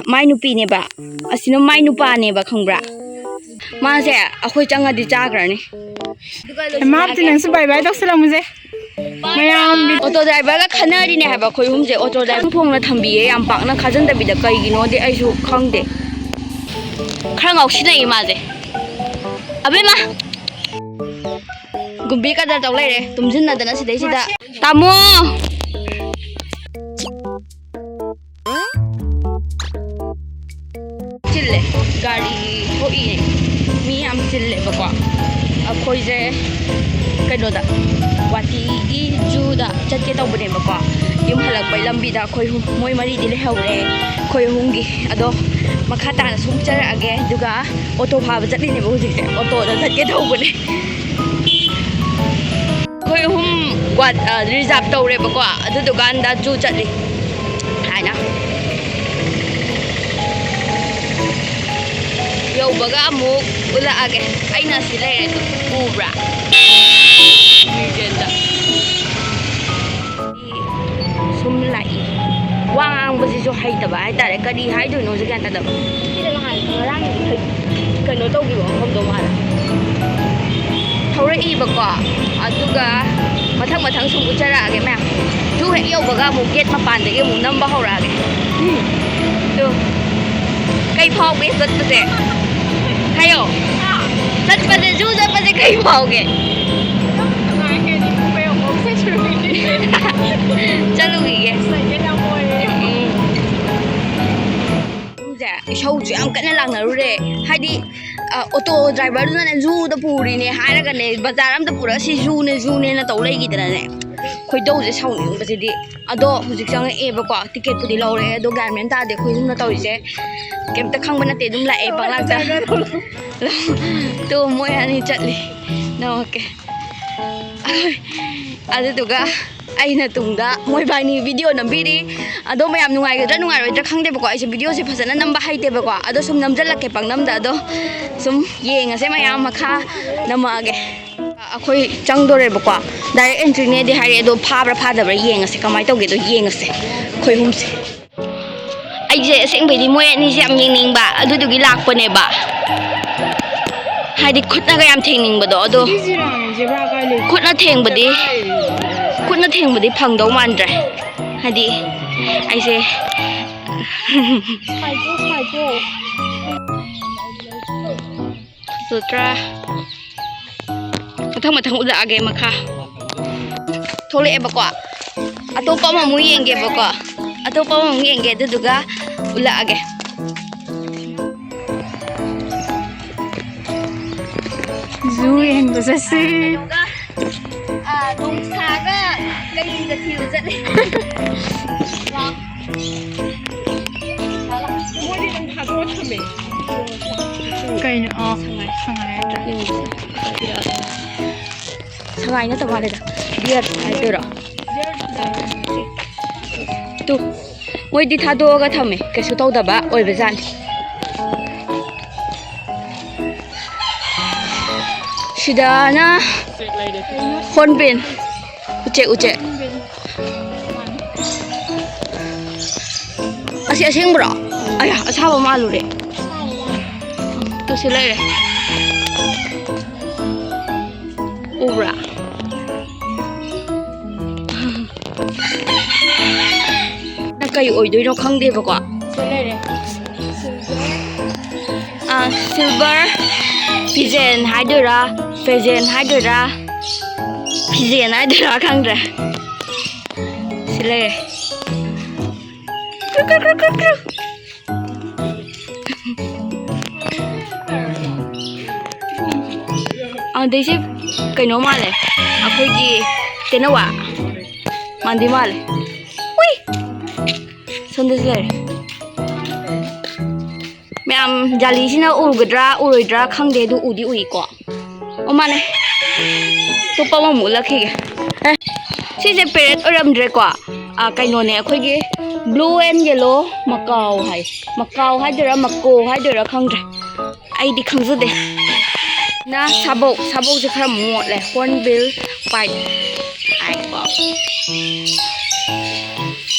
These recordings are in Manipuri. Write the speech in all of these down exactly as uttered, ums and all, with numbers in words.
ꯃꯥꯏ ꯅꯨꯄꯤꯅꯦꯕ, ꯑꯁꯤꯅ ꯃꯥꯏ ꯅꯨꯄꯥꯅꯦꯕ, ꯈꯪꯕ꯭ꯔꯥ? ꯃꯥꯁꯦ ꯑꯩꯈꯣꯏ ꯆꯪꯉꯗꯤ ꯆꯥꯈ꯭ꯔꯅꯤ꯫ ꯃꯥꯞꯇꯤ ꯅꯪꯁꯨ ꯕꯥꯏ ꯕꯥꯏ ꯇꯧꯁꯜꯂꯝꯃꯨꯁꯦ꯫ ꯃꯌꯥꯝ ꯑꯣꯇꯣ ꯗ꯭ꯔꯥꯏꯚꯔꯒ ꯈꯟꯅꯔꯤꯅꯦ ꯍꯥꯏꯕ ꯑꯩꯈꯣꯏ ꯑꯍꯨꯝꯁꯦ꯫ ꯑꯣꯇꯣ ꯗ꯭ꯔꯥꯏꯚꯔ ꯐꯣꯡꯅ ꯊꯝꯕꯤꯌꯦ, ꯌꯥꯝ ꯄꯥꯛꯅ ꯈꯥꯖꯟꯗꯕꯤꯗ꯫ ꯀꯩꯒꯤꯅꯣꯗꯤ ꯑꯩꯁꯨ ꯈꯪꯗꯦ, ꯈꯔ ꯉꯥꯎꯁꯤꯟꯅꯩ ꯃꯥꯁꯦ꯫ ꯑꯕꯦꯝꯃ, ꯒꯨꯝꯕꯤ ꯀꯗꯔ ꯇꯧ ꯂꯩꯔꯦ ꯇꯨꯝꯁꯤꯟꯅꯗꯅ ꯁꯤꯗꯩꯁꯤꯗ꯫ ꯇꯥꯃꯣ, ꯆꯤꯜꯂꯦ, ꯒꯥꯔꯤ ꯊꯣꯛꯏꯅꯦ, ꯃꯤ ꯌꯥꯝ ꯆꯤꯜꯂꯦꯕꯀꯣ꯫ ꯑꯩꯈꯣꯏꯁꯦ ꯀꯩꯅꯣꯗ, ꯒꯨꯍꯥꯇꯤꯒꯤ ꯖꯨꯗ ꯆꯠꯀꯦ ꯇꯧꯕꯅꯦꯕꯀꯣ꯫ ꯌꯨꯝ ꯍꯜꯂꯛꯄꯩ ꯂꯝꯕꯤꯗ ꯑꯩꯈꯣꯏ ꯍꯨꯝ- ꯃꯣꯏ ꯃꯔꯤꯗꯤ ꯂꯩꯍꯧꯔꯦ, ꯑꯩꯈꯣꯏ ꯑꯍꯨꯝꯒꯤ꯫ ꯑꯗꯣ ꯃꯈꯥ ꯇꯥꯅ ꯁꯨꯝ ꯆꯠꯂꯛꯑꯒꯦ, ꯑꯗꯨꯒ ꯑꯣꯇꯣ ꯐꯥꯕ ꯆꯠꯂꯤꯅꯦꯕ ꯍꯧꯖꯤꯛꯁꯦ꯫ ꯑꯣꯇꯣꯗ ꯆꯠꯀꯦ ꯇꯧꯕꯅꯦ꯫ ꯑꯩꯈꯣꯏ ꯑꯍꯨꯝ ꯔꯤꯖꯥꯔꯚ ꯇꯧꯔꯦꯕꯀꯣ, ꯑꯗꯨꯗꯨꯀꯥꯟꯗ ꯖꯨ ꯆꯠꯂꯤ ꯍꯥꯏꯅ꯫ ꯌꯧꯕꯒ ꯑꯃꯨꯛ ꯎꯠꯂꯛꯑꯒꯦ꯫ ꯑꯩꯅ ꯁꯤ ꯂꯩꯔꯦ, ꯑꯗꯨ ꯎꯕ꯭ꯔꯥ? ꯃ꯭ꯌꯨꯖꯤꯌꯝꯗ ꯁꯨꯝ ꯂꯥꯛꯏ꯫ ꯋꯥ ꯉꯥꯡꯕꯁꯤꯁꯨ ꯍꯩꯇꯕ ꯍꯥꯏꯇꯥꯔꯦ, ꯀꯔꯤ ꯍꯥꯏꯗꯣꯏꯅꯣꯁꯨ ꯒ꯭ꯌꯥꯟ ꯇꯥꯗꯕ꯫ ꯁꯤꯗ ꯅꯍꯥꯟ ꯉꯔꯥꯡ ꯀꯩꯅꯣ ꯇꯧꯈꯤꯕ ꯃꯐꯝꯗꯣ ꯃꯥꯜꯂꯦ꯫ ꯊꯧꯔꯛꯏꯕꯀꯣ, ꯑꯗꯨꯒ ꯃꯊꯪ ꯃꯊꯪ ꯁꯨꯝ ꯎꯠꯆꯔꯛꯑꯒꯦ ꯃꯌꯥꯝ꯫ ꯖꯨ ꯍꯦꯛ ꯌꯧꯕꯒ ꯑꯃꯨꯛ ꯒꯦꯠ ꯃꯄꯥꯟꯗꯒꯤ ꯑꯃꯨꯛ ꯅꯝꯕ ꯍꯧꯔꯛꯑꯒꯦ꯫ ꯑꯗꯨ ꯀꯩ ꯐꯥꯎꯒꯦ ꯆꯠꯄꯁꯦ? ꯍꯥꯏꯌꯣ꯫ ꯆꯠꯄꯁꯦ, ꯖꯨ ꯆꯠꯄꯁꯦ ꯀꯩ ꯐꯥꯎꯒꯦ? ꯆꯠꯂꯨꯈꯤꯒꯦ꯫ ꯎꯝ꯫ ꯁꯦ, ꯏꯁꯧꯁꯨ ꯌꯥꯝ ꯀꯟꯅ ꯂꯥꯡꯅꯔꯨꯔꯦ꯫ ꯍꯥꯏꯗꯤ, ꯑ, ꯑꯣꯇꯣ ꯗ꯭ꯔꯥꯏꯚꯔꯗꯨꯅꯅꯦ ꯖꯨꯗ ꯄꯨꯔꯤꯅꯦ ꯍꯥꯏꯔꯒꯅꯦ, ꯕꯖꯥꯔ ꯑꯝꯗ ꯄꯨꯔꯒ ꯁꯤ ꯖꯨꯅꯦ, ꯖꯨꯅꯦꯅ ꯇꯧ ꯂꯩꯈꯤꯗꯅꯅꯦ, ꯈꯣꯏꯗꯧꯁꯦ ꯁꯥꯎꯅꯤꯡꯕꯁꯤꯗꯤ꯫ ꯑꯗꯣ ꯍꯧꯖꯤꯛ ꯆꯪꯉꯛꯑꯦꯕꯀꯣ, ꯇꯤꯀꯦꯠꯄꯨꯗꯤ ꯂꯧꯔꯦ, ꯑꯗꯣ ꯒ꯭ꯌꯥꯟ ꯃꯦꯟ ꯇꯥꯗꯦ ꯑꯩꯈꯣꯏ ꯑꯍꯨꯝꯅ ꯇꯧꯔꯤꯁꯦ꯫ ꯀꯩꯝꯇ ꯈꯪꯕ ꯅꯠꯇꯦ, ꯑꯗꯨꯝ ꯂꯥꯛꯑꯦ ꯄꯪꯂꯥꯛꯇ꯫ ꯇꯨ ꯃꯣꯏ ꯑꯅꯤ ꯆꯠꯂꯤ꯫ ꯅꯝꯃꯛꯀꯦ꯫ ꯑꯗꯨꯗꯨꯒ ꯑꯩꯅ ꯇꯨꯡꯗ ꯃꯣꯏꯕꯥꯏꯅꯤ ꯚꯤꯗꯤꯑꯣ ꯅꯝꯕꯤꯔꯤ꯫ ꯑꯗꯣ ꯃꯌꯥꯝ ꯅꯨꯡꯉꯥꯏꯒꯗ꯭ꯔꯥ ꯅꯨꯡꯉꯥꯏꯔꯣꯏꯗ꯭ꯔꯥ ꯈꯪꯗꯦꯕꯀꯣ, ꯑꯩꯁꯦ ꯚꯤꯗꯤꯑꯣꯁꯦ ꯐꯖꯅ ꯅꯝꯕ ꯍꯩꯇꯦꯕꯀꯣ꯫ ꯑꯗꯣ ꯁꯨꯝ ꯅꯝꯖꯜꯂꯛꯀꯦ ꯄꯪꯅꯝꯗ꯫ ꯑꯗꯣ ꯁꯨꯝ ꯌꯦꯡꯉꯁꯦ ꯃꯌꯥꯝ ꯃꯈꯥ ꯅꯝꯃꯛꯑꯒꯦ꯫ ꯑꯩꯈꯣꯏ ꯆꯪꯗꯣꯔꯦꯕꯀꯣ꯫ ꯗꯥꯏꯔꯦꯛ ꯑꯦꯟꯇ꯭ꯔꯤꯅꯦꯗꯤ ꯍꯥꯏꯔꯛꯑꯦ, ꯑꯗꯣ ꯐꯥꯕ꯭ꯔꯥ ꯐꯥꯗꯕ꯭ꯔꯥ ꯌꯦꯡꯉꯁꯦ, ꯀꯃꯥꯏꯅ ꯇꯧꯒꯦꯗꯣ ꯌꯦꯡꯉꯁꯦ ꯑꯩꯈꯣꯏ ꯑꯍꯨꯝꯁꯦ꯫ ꯑꯩ ꯑꯩꯁꯦ ꯑꯁꯦꯡꯕꯩꯗꯤ ꯃꯣꯏ ꯑꯅꯤꯁꯦ ꯌꯥꯝ ꯌꯦꯡꯅꯤꯡꯕ, ꯑꯗꯨꯗꯨꯒꯤ ꯂꯥꯛꯄꯅꯦꯕ꯫ ꯍꯥꯏꯗꯤ ꯈꯨꯠꯅꯒ ꯌꯥꯝ ꯊꯦꯡꯅꯤꯡꯕꯗꯣ ꯑꯗꯣ꯫ ꯈꯨꯠꯅ ꯊꯦꯡꯕꯗꯤ, ꯈꯨꯠꯅ ꯊꯦꯡꯕꯗꯤ ꯐꯪꯗꯧ ꯃꯥꯟꯗ꯭ꯔꯦ꯫ ꯍꯥꯏꯗꯤ ꯑꯩꯁꯦ ꯁꯨꯇ꯭ꯔꯥ꯫ ꯃꯊꯪ ꯃꯊꯪ ꯎꯠꯂꯛꯑꯒꯦ ꯃꯈꯥ꯫ ꯊꯣꯛꯂꯛꯑꯦꯕꯀꯣ꯫ ꯑꯇꯣꯞꯄ ꯑꯃꯃꯨꯛ ꯌꯦꯡꯒꯦꯕꯀꯣ꯫ ꯑꯇꯣꯞꯄ ꯑꯃꯃꯨꯛ ꯌꯦꯡꯒꯦ, ꯑꯗꯨꯗꯨꯒ ꯎꯠꯂꯛꯑꯒꯦ꯫ ꯖꯨ ꯌꯦꯡꯕ ꯆꯠꯁꯤ꯫ ꯑꯥ, ꯅꯣꯡꯁꯥꯒ ꯀꯩꯒ ꯊꯤꯕ ꯆꯠꯂꯦ꯫ ꯀꯩꯅꯣ? ꯑꯣ, ꯁꯉꯥꯏ ꯍꯥꯏꯗ꯭ꯔꯥ? ꯁꯉꯥꯏ ꯅꯠꯇ ꯃꯥꯜꯂꯦꯗ꯫ ꯕꯤꯌꯔ ꯍꯥꯏꯗꯣꯏꯔꯣ? ꯇꯨ, ꯃꯣꯏꯗꯤ ꯊꯥꯗꯣꯛꯑꯒ ꯊꯝꯃꯦ, ꯀꯩꯁꯨ ꯇꯧꯗꯕ ꯑꯣꯏꯕꯖꯥꯠꯅꯤ꯫ ꯁꯤꯗꯅ ꯍꯣꯔꯟꯕꯤꯜ꯫ ꯎꯆꯦꯛ, ꯎꯆꯦꯛ꯫ ꯑꯁꯤ ꯑꯁꯦꯡꯕ꯭ꯔꯣ? ꯑꯌꯥ, ꯑꯁꯥꯕ ꯃꯥꯜꯂꯨꯔꯦ꯫ ꯇꯨ ꯁꯤ ꯂꯩꯔꯦ꯫ ꯎꯕ꯭ꯔꯥ? ꯀꯩ ꯑꯣꯏꯗꯣꯏꯅꯣ ꯈꯪꯗꯦꯕꯀꯣ꯫ ꯁꯤ ꯂꯩꯔꯦ꯫ ꯑꯥ, ꯁꯤꯜꯚꯔ ꯄꯤꯖꯦꯟ ꯍꯥꯏꯗꯣꯏꯔꯥ, ꯄꯦꯖꯦꯟ ꯍꯥꯏꯗꯣꯏꯔꯥ, ꯐꯤꯖꯦꯟ ꯍꯥꯏꯗꯣꯏꯔꯥ ꯈꯪꯗ꯭ꯔꯦ꯫ ꯁꯤ ꯂꯩꯔꯦ꯫ ꯀ꯭ꯔꯨ, ꯀ꯭ꯔꯨ, ꯀ꯭ꯔꯨ, ꯀ꯭ꯔꯨ, ꯀ꯭ꯔꯨ꯫ ꯑꯗꯩꯁꯦ ꯀꯩꯅꯣ ꯃꯥꯜꯂꯦ, ꯑꯩꯈꯣꯏꯒꯤ ꯇꯦꯅꯋꯥ ꯃꯥꯟꯗꯤ ꯃꯥꯜꯂꯦ꯫ ꯎꯏ! ꯁꯣꯝꯗꯁꯨ ꯂꯩꯔꯦ꯫ ꯃꯌꯥꯝ ꯖꯥꯂꯤꯁꯤꯅ ꯎꯒꯗ꯭ꯔꯥ ꯎꯔꯣꯏꯗ꯭ꯔꯥ ꯈꯪꯗꯦ, ꯑꯗꯨ ꯎꯗꯤ ꯎꯏꯀꯣ꯫ ꯑꯣ, ꯃꯥꯅꯦ꯫ ꯑꯇꯣꯞꯄ ꯑꯃꯃꯨꯛ ꯎꯠꯂꯛꯈꯤꯒꯦ꯫ ꯑꯦ, ꯁꯤꯁꯦ ꯄꯦꯔꯦꯠ ꯑꯣꯏꯔꯝꯗ꯭ꯔꯦꯀꯣ꯫ ꯑ, ꯀꯩꯅꯣꯅꯦ, ꯑꯩꯈꯣꯏꯒꯤ blue and yellow macaw ꯍꯥꯏ꯫ ꯃꯀꯥꯎ ꯍꯥꯏꯗꯣꯏꯔꯥ, ꯃꯀꯣ ꯍꯥꯏꯗꯣꯏꯔꯥ ꯈꯪꯗ꯭ꯔꯦ꯫ ꯑꯩꯗꯤ ꯈꯪꯖꯗꯦ꯫ ꯅ ꯁꯥꯕꯧ, ꯁꯥꯕꯧꯁꯦ ꯈꯔ ꯃꯣꯠꯂꯦ꯫ Hornbill pipe ꯍꯥꯏꯀꯣ꯫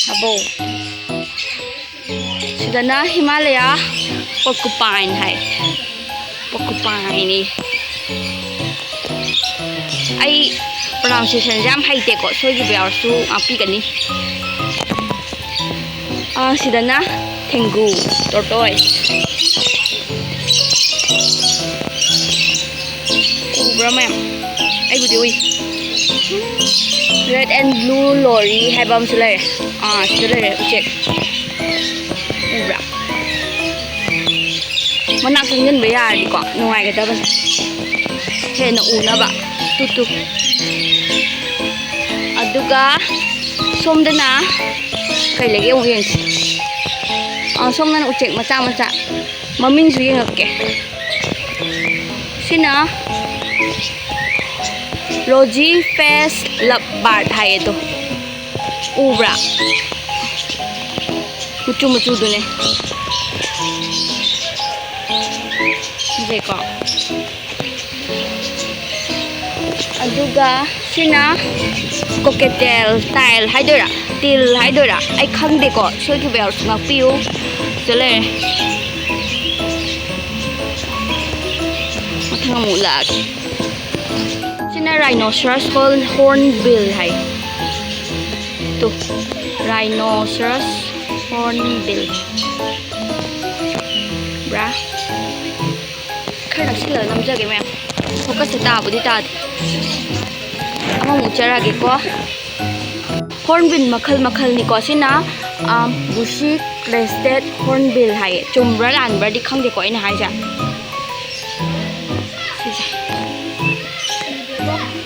ꯁꯥꯕꯧ꯫ ꯁꯤꯗꯅ ꯍꯤꯃꯥꯂꯌꯥ ꯄꯣꯔꯀꯨꯄꯥꯏꯟ ꯍꯥꯏ꯫ ꯄꯣꯔꯀꯨꯄꯥꯏꯟ꯫ ꯑꯩ ꯄ꯭ꯔꯣꯅꯥꯎꯟꯁꯤꯌꯦꯁꯟꯁꯦ ꯌꯥꯝ ꯍꯩꯇꯦꯀꯣ, ꯁꯣꯏꯈꯤꯕ ꯌꯥꯎꯔꯁꯨ ꯉꯥꯛꯄꯤꯒꯅꯤ꯫ ꯑꯥ, ꯁꯤꯗꯅ ꯊꯦꯡꯒꯨ, ꯇꯣꯔꯇꯣꯏꯁ꯫ ꯎꯕ꯭ꯔꯥ ꯃꯌꯥꯝ? ꯑꯩꯕꯨꯗꯤ ꯎꯏ꯫ Red and blue lory ꯍꯥꯏꯕ ꯑꯃꯁꯨ ꯂꯩꯔꯦ꯫ ꯑꯥ, ꯁꯤꯗ ꯂꯩꯔꯦ ꯎꯆꯦꯛ꯫ ꯎꯕ꯭ꯔꯥ? ꯃꯅꯥꯛ ꯆꯪꯁꯤꯟꯕ ꯌꯥꯔꯗꯤꯀꯣ, ꯅꯨꯡꯉꯥꯏꯒꯗꯕꯅꯤ꯫ ꯍꯦꯟꯅ ꯎꯅꯕ꯫ Two, two. ꯑꯗꯨꯒ ꯁꯣꯝꯗꯅ ꯀꯩ ꯂꯩꯒꯦ ꯑꯃꯨꯛ ꯌꯦꯡꯁꯤ꯫ ꯑꯥ, ꯁꯣꯝꯗꯅ ꯎꯆꯦꯛ ꯃꯆꯥ ꯃꯆꯥ꯫ ꯃꯃꯤꯡꯁꯨ ꯌꯦꯡꯉꯛꯀꯦ꯫ ꯁꯤꯅ Rosy Face Lovebird ꯍꯥꯏꯌꯦ ꯑꯗꯣ꯫ ꯎꯕ꯭ꯔꯥ? ꯃꯆꯨ ꯃꯆꯨꯗꯨꯅꯦ꯫ ꯐꯖꯩꯀꯣ? ꯑꯗꯨꯒ ꯁꯤꯅ cockatiel, ꯇꯥꯏꯜ ꯍꯥꯏꯗꯣꯏꯔꯥ, ꯇꯤꯜ ꯍꯥꯏꯗꯣꯏꯔꯥ, ꯑꯩ ꯈꯪꯗꯦꯀꯣ, ꯁꯣꯏꯈꯤꯕ ꯌꯥꯎꯔꯁꯨ ꯉꯥꯛꯄꯤꯌꯨ꯫ ꯁꯤꯗ ꯂꯩꯔꯦ꯫ ꯃꯊꯪ ꯑꯃꯨꯛ ꯎꯠꯂꯛꯑꯒꯦ꯫ ꯁꯤꯅ rhinoceros horn, hornbill ꯍꯥꯏ꯫ ꯇꯨ, rhinoceros hornbill꯫ ꯕ꯭ꯔꯥ? ꯈꯔ ꯅꯛꯁꯤꯜꯂꯒ ꯅꯝꯖꯒꯦ ꯃꯌꯥꯝ꯫ ꯐꯣꯀꯁꯁꯦ ꯇꯥꯕꯨꯗꯤ ꯇꯥꯗꯦ꯫ ꯑꯃꯃꯨꯛ ꯎꯠꯆꯔꯛꯑꯒꯦꯀꯣ꯫ Hornbill ꯃꯈꯜ ꯃꯈꯜꯅꯤꯀꯣ꯫ ꯁꯤꯅ, ꯑꯥ, bushy crested hornbill ꯍꯥꯏꯌꯦ꯫ ꯆꯨꯝꯕ꯭ꯔꯥ ꯂꯥꯟꯕ꯭ꯔꯥꯗꯤ ꯈꯪꯗꯦꯀꯣ ꯑꯩꯅ ꯍꯥꯏꯁꯦ꯫ ꯁꯤꯁꯦ꯫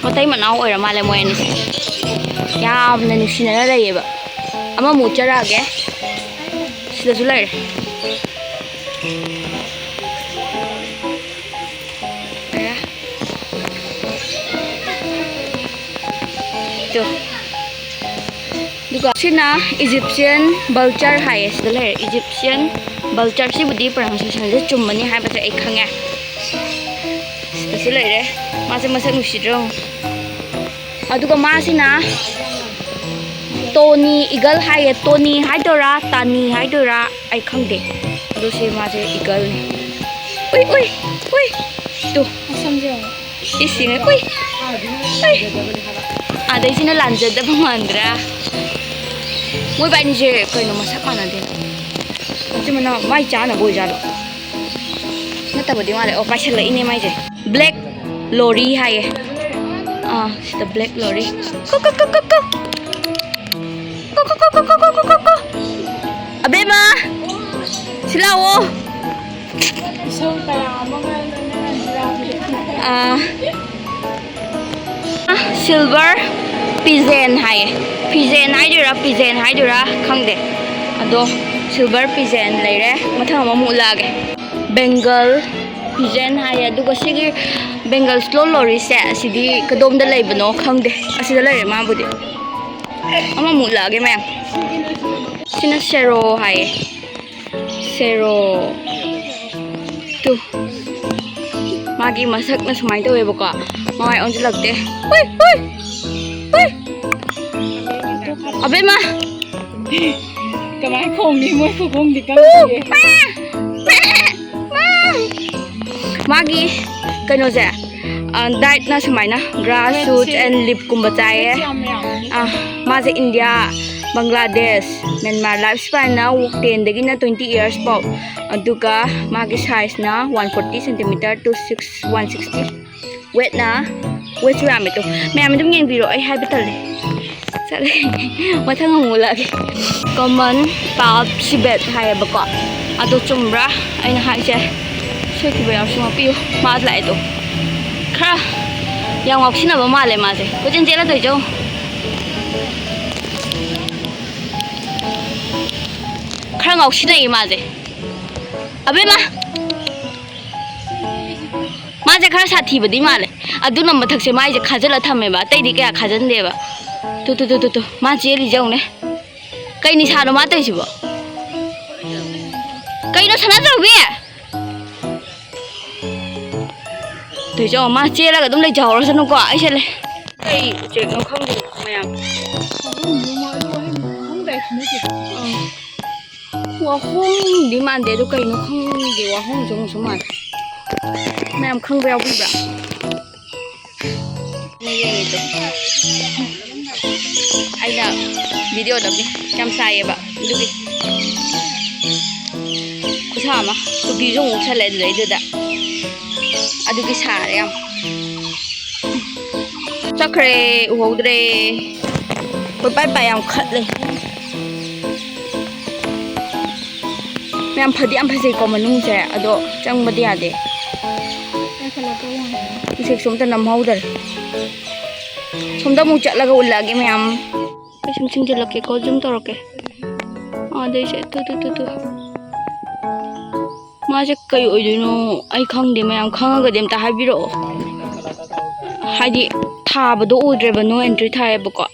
ꯃꯇꯩ ꯃꯅꯥꯎ ꯑꯣꯏꯔ ꯃꯥꯜꯂꯦ ꯃꯣꯏ ꯑꯅꯤꯁꯦ꯫ ꯌꯥꯝꯅ ꯅꯨꯡꯁꯤꯅꯅ ꯂꯩꯌꯦꯕ꯫ ꯑꯃꯃꯨꯛ ꯎꯠꯆꯔꯛꯑꯒꯦ꯫ ꯁꯤꯗꯁꯨ ꯂꯩꯔꯦ꯫ ꯂꯩꯔꯦ꯫ ꯇꯨ꯫ ꯑꯗꯨꯒ ꯁꯤꯅ Egyptian vulture ꯍꯥꯏꯌꯦ꯫ ꯁꯤꯗ ꯂꯩꯔꯦ Egyptian vulture꯫ ꯁꯤꯕꯨꯗꯤ pronunciationꯁꯦ ꯆꯨꯝꯃꯅꯤ ꯍꯥꯏꯕꯁꯦ ꯑꯩ ꯈꯪꯉꯦ꯫ ꯁꯤꯗꯁꯨ ꯂꯩꯔꯦ꯫ ꯃꯥꯁꯦ ꯃꯁꯛ ꯅꯨꯡꯁꯤꯗ꯭ꯔꯣ? ꯑꯗꯨꯒ ꯃꯥꯁꯤꯅ ꯇꯣꯅꯤ ꯏꯒꯜ ꯍꯥꯏꯌꯦ꯫ ꯇꯣꯅꯤ ꯍꯥꯏꯗꯣꯏꯔꯥ, ꯇꯥꯅꯤ ꯍꯥꯏꯗꯣꯏꯔꯥ, ꯑꯩ ꯈꯪꯗꯦ꯫ ꯑꯗꯣ ꯁꯤ ꯃꯥꯁꯦ ꯏꯒꯜꯅꯦ꯫ ꯎꯏ, ꯎꯏ, ꯎꯏ꯫ ꯇꯨ꯫ ꯃꯁꯝꯁꯦ ꯌꯦꯡꯉꯣ꯫ ꯏꯁꯤꯡ, ꯎꯏ꯫ ꯎꯏ꯫ ꯑꯗꯩꯁꯤꯅ ꯂꯥꯟꯖꯗꯕ ꯃꯥꯟꯗ꯭ꯔꯥ? ꯃꯣꯏ ꯕꯥꯏꯅꯤꯁꯦ ꯀꯩꯅꯣ ꯃꯁꯛ ꯃꯥꯟꯅꯗꯦ꯫ ꯃꯆꯤꯟ ꯃꯅꯥꯎ ꯃꯥꯏ ꯆꯥꯅꯕ ꯑꯣꯏꯖꯥꯠꯂꯣ? ꯅꯠꯇꯕꯗꯤ ꯃꯥꯜꯂꯦ꯫ ꯑꯣ, ꯄꯥꯏꯁꯜꯂꯛꯏꯅꯦ ꯃꯥꯏꯁꯦ꯫ ꯕ꯭ꯂꯦꯛ ꯂꯣꯔꯤ ꯍꯥꯏꯌꯦ꯫ ꯑꯥ, ꯁꯤꯗ ꯕ꯭ꯂꯦꯛ ꯂꯣꯔꯤ꯫ ꯀꯣ, ꯀꯣ, ꯀꯣ, ꯀꯣ, ꯀꯣ꯫ ꯀꯣ, ꯀꯣ, ꯀꯣ, ꯀꯣ꯫ ꯑꯕꯦꯝꯃ! ꯁꯤ ꯂꯥꯛꯑꯣ꯫ ꯏꯁꯧ ꯀꯌꯥ ꯑꯃꯒ ꯂꯣꯏꯅꯅ ꯖꯤꯔꯥꯐꯤ꯫ ꯑꯥ, ꯁꯤꯜꯚꯔ ꯄꯤꯖꯦꯟ ꯍꯥꯏꯌꯦ꯫ ꯄꯤꯖꯦꯟ ꯍꯥꯏꯗꯣꯏꯔꯥ, ꯄꯤꯖꯦꯟ ꯍꯥꯏꯗꯣꯏꯔꯥ ꯈꯪꯗꯦ꯫ ꯑꯗꯣ ꯁꯤꯜꯚꯔ ꯄꯤꯖꯦꯟ ꯂꯩꯔꯦ꯫ ꯃꯊꯪ ꯑꯃꯃꯨꯛ ꯎꯠꯂꯛꯑꯒꯦ꯫ ꯕꯦꯡꯒꯜ ꯄꯤꯖꯦꯟ ꯍꯥꯏꯌꯦ꯫ ꯑꯗꯨꯒ ꯁꯤꯒꯤ ꯕꯦꯡꯒꯜ ꯁ꯭ꯂꯣ ꯂꯣꯔꯤꯁꯦ ꯑꯁꯤꯗꯤ ꯀꯗꯣꯝꯗ ꯂꯩꯕꯅꯣ ꯈꯪꯗꯦ꯫ ꯑꯁꯤꯗ ꯂꯩꯔꯦ ꯃꯥꯕꯨꯗꯤ꯫ ꯑꯃꯃꯨꯛ ꯎꯠꯂꯛꯑꯒꯦ ꯃꯌꯥꯝ꯫ ꯁꯤꯅ ꯁꯦꯔꯣ ꯍꯥꯏꯌꯦ꯫ ꯁꯦꯔꯣ꯫ ꯇꯨ꯫ ꯃꯥꯒꯤ ꯃꯁꯛꯅ ꯁꯨꯃꯥꯏꯅ ꯇꯧꯋꯦꯕꯀꯣ꯫ ꯃꯃꯥꯏ ꯑꯣꯟꯁꯤꯜꯂꯛꯇꯦ꯫ ꯍꯨꯏ, ꯍꯨꯏ, ꯍꯨꯏ꯫ ꯑꯕꯦꯝꯃ! ꯀꯃꯥꯏꯅ ꯈꯣꯡꯅꯤ? ꯃꯣꯏ ꯈꯨꯈꯣꯡꯗꯤ ꯀꯜꯂꯤꯌꯦ꯫ ꯃꯥꯒꯤ ꯀꯩꯅꯣꯁꯦ, ꯑ, dietꯅ ꯁꯨꯃꯥꯏꯅ grass, fruit and leafꯀꯨꯝꯕ ꯆꯥꯏꯌꯦ꯫ ꯑ, ꯃꯥꯁꯦ India, Bangladesh, Myanmar. Life spanꯅ tenꯗꯒꯤꯅ twenty years ꯐꯥꯎ꯫ ꯑꯗꯨꯒ ꯃꯥꯒꯤ sizeꯅ one forty centimeter to six, one sixty꯫ Weightꯅ, weightꯁꯨ ꯌꯥꯝꯃꯦ ꯇꯨ꯫ ꯃꯌꯥꯝ ꯑꯗꯨꯝ ꯌꯦꯡꯕꯤꯔꯣ, ꯑꯩ ꯍꯥꯏꯕ ꯇꯜꯂꯦ꯫ ꯆꯠꯂꯦ꯫ ꯃꯊꯪ ꯑꯃꯨꯛ ꯎꯠꯂꯛꯑꯒꯦ꯫ Common pulp civet ꯍꯥꯏꯌꯦꯕꯀꯣ꯫ ꯑꯗꯣ ꯆꯨꯝꯕ꯭ꯔꯥ ꯑꯩꯅ ꯍꯥꯏꯁꯦ? ꯁꯣꯏꯈꯤꯕ ꯌꯥꯎꯔꯁꯨ ꯉꯥꯛꯄꯤꯌꯨ꯫ ꯃꯥ ꯂꯥꯛꯑꯦ ꯇꯨ꯫ ꯈꯔ ꯌꯥꯝ ꯉꯥꯎꯁꯤꯟꯅꯕ ꯃꯥꯜꯂꯦ ꯃꯥꯁꯦ꯫ ꯀꯣꯏꯆꯦꯟ ꯆꯦꯜꯂ ꯇꯧꯏꯁꯦ ꯌꯦꯡꯉꯨ꯫ ꯈꯔ ꯉꯥꯎꯁꯤꯟꯅꯩꯌꯦ ꯃꯥꯁꯦ꯫ ꯑꯕꯦꯝꯃ! ꯃꯥꯁꯦ ꯈꯔ ꯁꯥꯊꯤꯕꯗꯤ ꯃꯥꯜꯂꯦ꯫ ꯑꯗꯨꯅ ꯃꯊꯛꯁꯦ ꯃꯥꯏꯁꯦ ꯈꯥꯖꯤꯜꯂ ꯊꯝꯃꯦꯕ, ꯑꯇꯩꯗꯤ ꯀꯌꯥ ꯈꯥꯖꯤꯟꯗꯦꯕ꯫ ꯇꯨ, ꯇꯨ, ꯇꯨ, ꯇꯨ, ꯇꯨ꯫ ꯃꯥ ꯆꯦꯜꯂꯤꯁꯦ ꯌꯦꯡꯉꯨꯅꯦ꯫ ꯀꯩ ꯅꯤꯁꯥꯅꯣ ꯃꯥ ꯇꯧꯔꯤꯁꯤꯕꯣ? ꯀꯩꯅꯣ ꯁꯅꯥꯆꯧꯕꯤ? ꯇꯧꯔꯤꯁꯦ ꯌꯦꯡꯉꯣ, ꯃꯥ ꯆꯦꯜꯂꯒ ꯑꯗꯨꯝ ꯂꯩꯖꯍꯧꯔꯁꯅꯨꯀꯣ꯫ ꯑꯩ ꯆꯦꯜꯂꯦ꯫ ꯀꯩ ꯎꯆꯦꯛꯅꯣ ꯈꯪꯗꯦ ꯃꯌꯥꯝ꯫ ꯋꯥꯍꯣꯡꯗꯤ ꯃꯥꯟꯗꯦ, ꯑꯗꯨ ꯀꯩꯅꯣ ꯈꯪꯗꯦ, ꯋꯥꯍꯣꯡꯁꯨ ꯑꯃꯨꯛꯁꯨ ꯃꯥꯜꯂꯦ꯫ ꯃꯌꯥꯝ ꯈꯪꯕ ꯌꯥꯎꯕꯤꯕ꯭ꯔꯥ? ꯌꯦꯡꯉꯤꯗꯣ꯫ ꯑꯩꯅ ꯚꯤꯗꯤꯑꯣ ꯅꯝꯃꯤ꯫ ꯌꯥꯝ ꯁꯥꯏꯌꯦꯕ ꯑꯗꯨꯒꯤ꯫ ꯈꯨꯁꯥ ꯑꯃ꯫ ꯇꯨꯄꯤꯁꯨ ꯑꯃꯨꯛ ꯎꯞꯁꯜꯂꯦ ꯑꯗꯨꯗꯩꯗꯨꯗ꯫ ꯑꯗꯨꯒꯤ ꯁꯥꯔꯦ ꯌꯥꯝ꯫ ꯆꯠꯈ꯭ꯔꯦ, ꯎꯍꯧꯗ꯭ꯔꯦ꯫ ꯀꯣꯏꯄꯥꯏ ꯄꯥꯏ ꯌꯥꯝ ꯈꯠꯂꯦ꯫ ꯃꯌꯥꯝ ꯐꯗꯤ ꯌꯥꯝ ꯐꯖꯩꯀꯣ ꯃꯅꯨꯡꯁꯦ, ꯑꯗꯣ ꯆꯪꯕꯗꯤ ꯌꯥꯗꯦ꯫ ꯎꯆꯦꯛꯁꯨ ꯑꯝꯇ ꯅꯝꯍꯧꯗꯔꯦ꯫ ꯁꯣꯝꯗ ꯑꯃꯨꯛ ꯆꯠꯂꯒ ꯎꯠꯂꯛꯑꯒꯦ ꯃꯌꯥꯝ꯫ ꯑꯩ ꯁꯨꯝ ꯆꯤꯡꯁꯤꯜꯂꯛꯀꯦꯀꯣ, ꯖꯨꯝ ꯇꯧꯔꯛꯀꯦ꯫ ꯑꯥꯗꯩꯁꯦ ꯇꯨ ꯇꯨ ꯇꯨ ꯇꯨ꯫ ꯃꯥꯁꯦ ꯀꯩ ꯑꯣꯏꯗꯣꯏꯅꯣ? ꯑꯩ ꯈꯪꯗꯦ, ꯃꯌꯥꯝ ꯈꯪꯉꯒꯗꯤ ꯑꯝꯇ ꯍꯥꯏꯕꯤꯔꯛꯑꯣ꯫ ꯍꯥꯏꯗꯤ ꯊꯥꯕꯗꯣ ꯎꯗ꯭ꯔꯦꯕ, ꯅꯣ ꯑꯦꯟꯇ꯭ꯔꯤ ꯊꯥꯏꯌꯦꯕꯀꯣ꯫